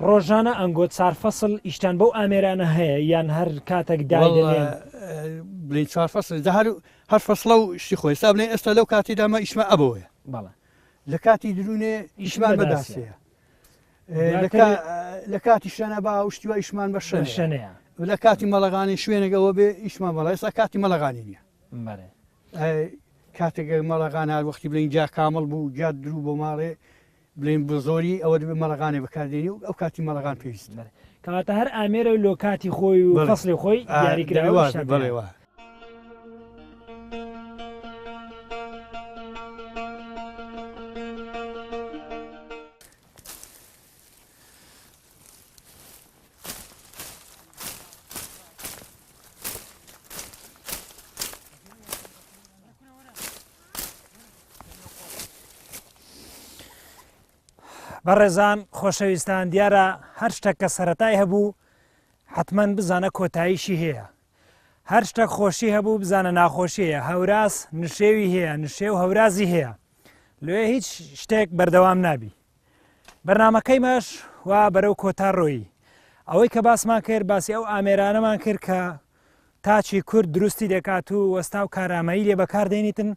ڕۆژانە ئەنگۆ چار فەسڵ ئیشتان بەو ئامێرانە هەیە یان هەر کاتێک دایدەنێن؟ بڵێن چوار فەسڵ جا هەر هەر فەسڵە و شتی خۆی ئێستا بڵێن ئێستا لەو کاتیدا مە ئیشمە ئەبەوەیە بەڵێ لە کاتی درونێ ئیشمان بە داسەیە لە کاتی شەنە با شتی وا ئیشمان بە شەنەیە لە کاتی مەڵەغانی شوێنێک ئەوە بێ ئیشمان بەڵێ ئێستا کاتی مەڵەغانی نییە کاتێک مەڵەغان هەر وەختی بڵێن جا کامڵ بوو جا درو بۆ ماڵێ بڵێن بە زۆری ئەوە دەبێت مەڵەغانێ بەکاردێنی و ئەو کاتی مەڵەغان پێویست کەواتە هەر ئامێرە و لۆ کاتی خۆی و فەسڵی خۆی دیاریکراوە بەڵێ وایە. بەڕێزان خۆشەویستان دیارە هەر شتێک کە سەتای هەبوو حتمما بزانە کۆتاییشی هەیە هەر شتێک خۆشی هەبوو بزانە ناخۆشی هەیە هەوراز نشێوی هەیە نشێو هەورازی هەیە لێ هیچ شتێک بەردەوام نابی بەرنمەکەی مەش وا بەرەو کۆتا ڕۆیی ئەوەی کە باسمان کرد باسی ئەو ئامێرانەمان کرد کە تاچی کورد دروستی دەکات و وەستا و کارامەیی لێ بەکار دێنیتن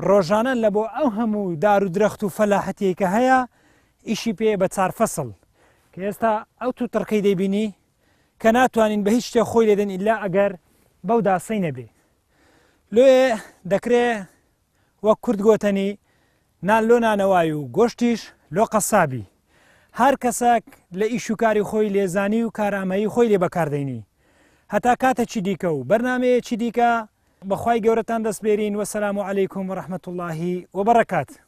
ڕۆژانە لە بۆ ئەو هەموو دار و درەخت و فەلاحەتیەی کە هەیە ئیشی پێ بە چار فەسڵ کە ئێستا ئەو توتڕکەی دەیبینی کە ناتوانین بە هیچ شتێ خۆی لێدەن ئیلا ئەگەر بەو داسەی نەبێ لۆیێ دەکرێ وەک کورد گۆتەنی نان لۆ نانەوای و گۆشتیش لۆ قەسابی. هەر کەسەک لە ئیش و کاری خۆی لێزانی و کارامەیی خۆی لێ بەکار دەینی. هەتا کاتەکی دیکە و بەرنامەیەکی دیکە بە خوای گەورەتان دەسپێرین وەسەلام علیکم ورحمە اللە وبرکاته.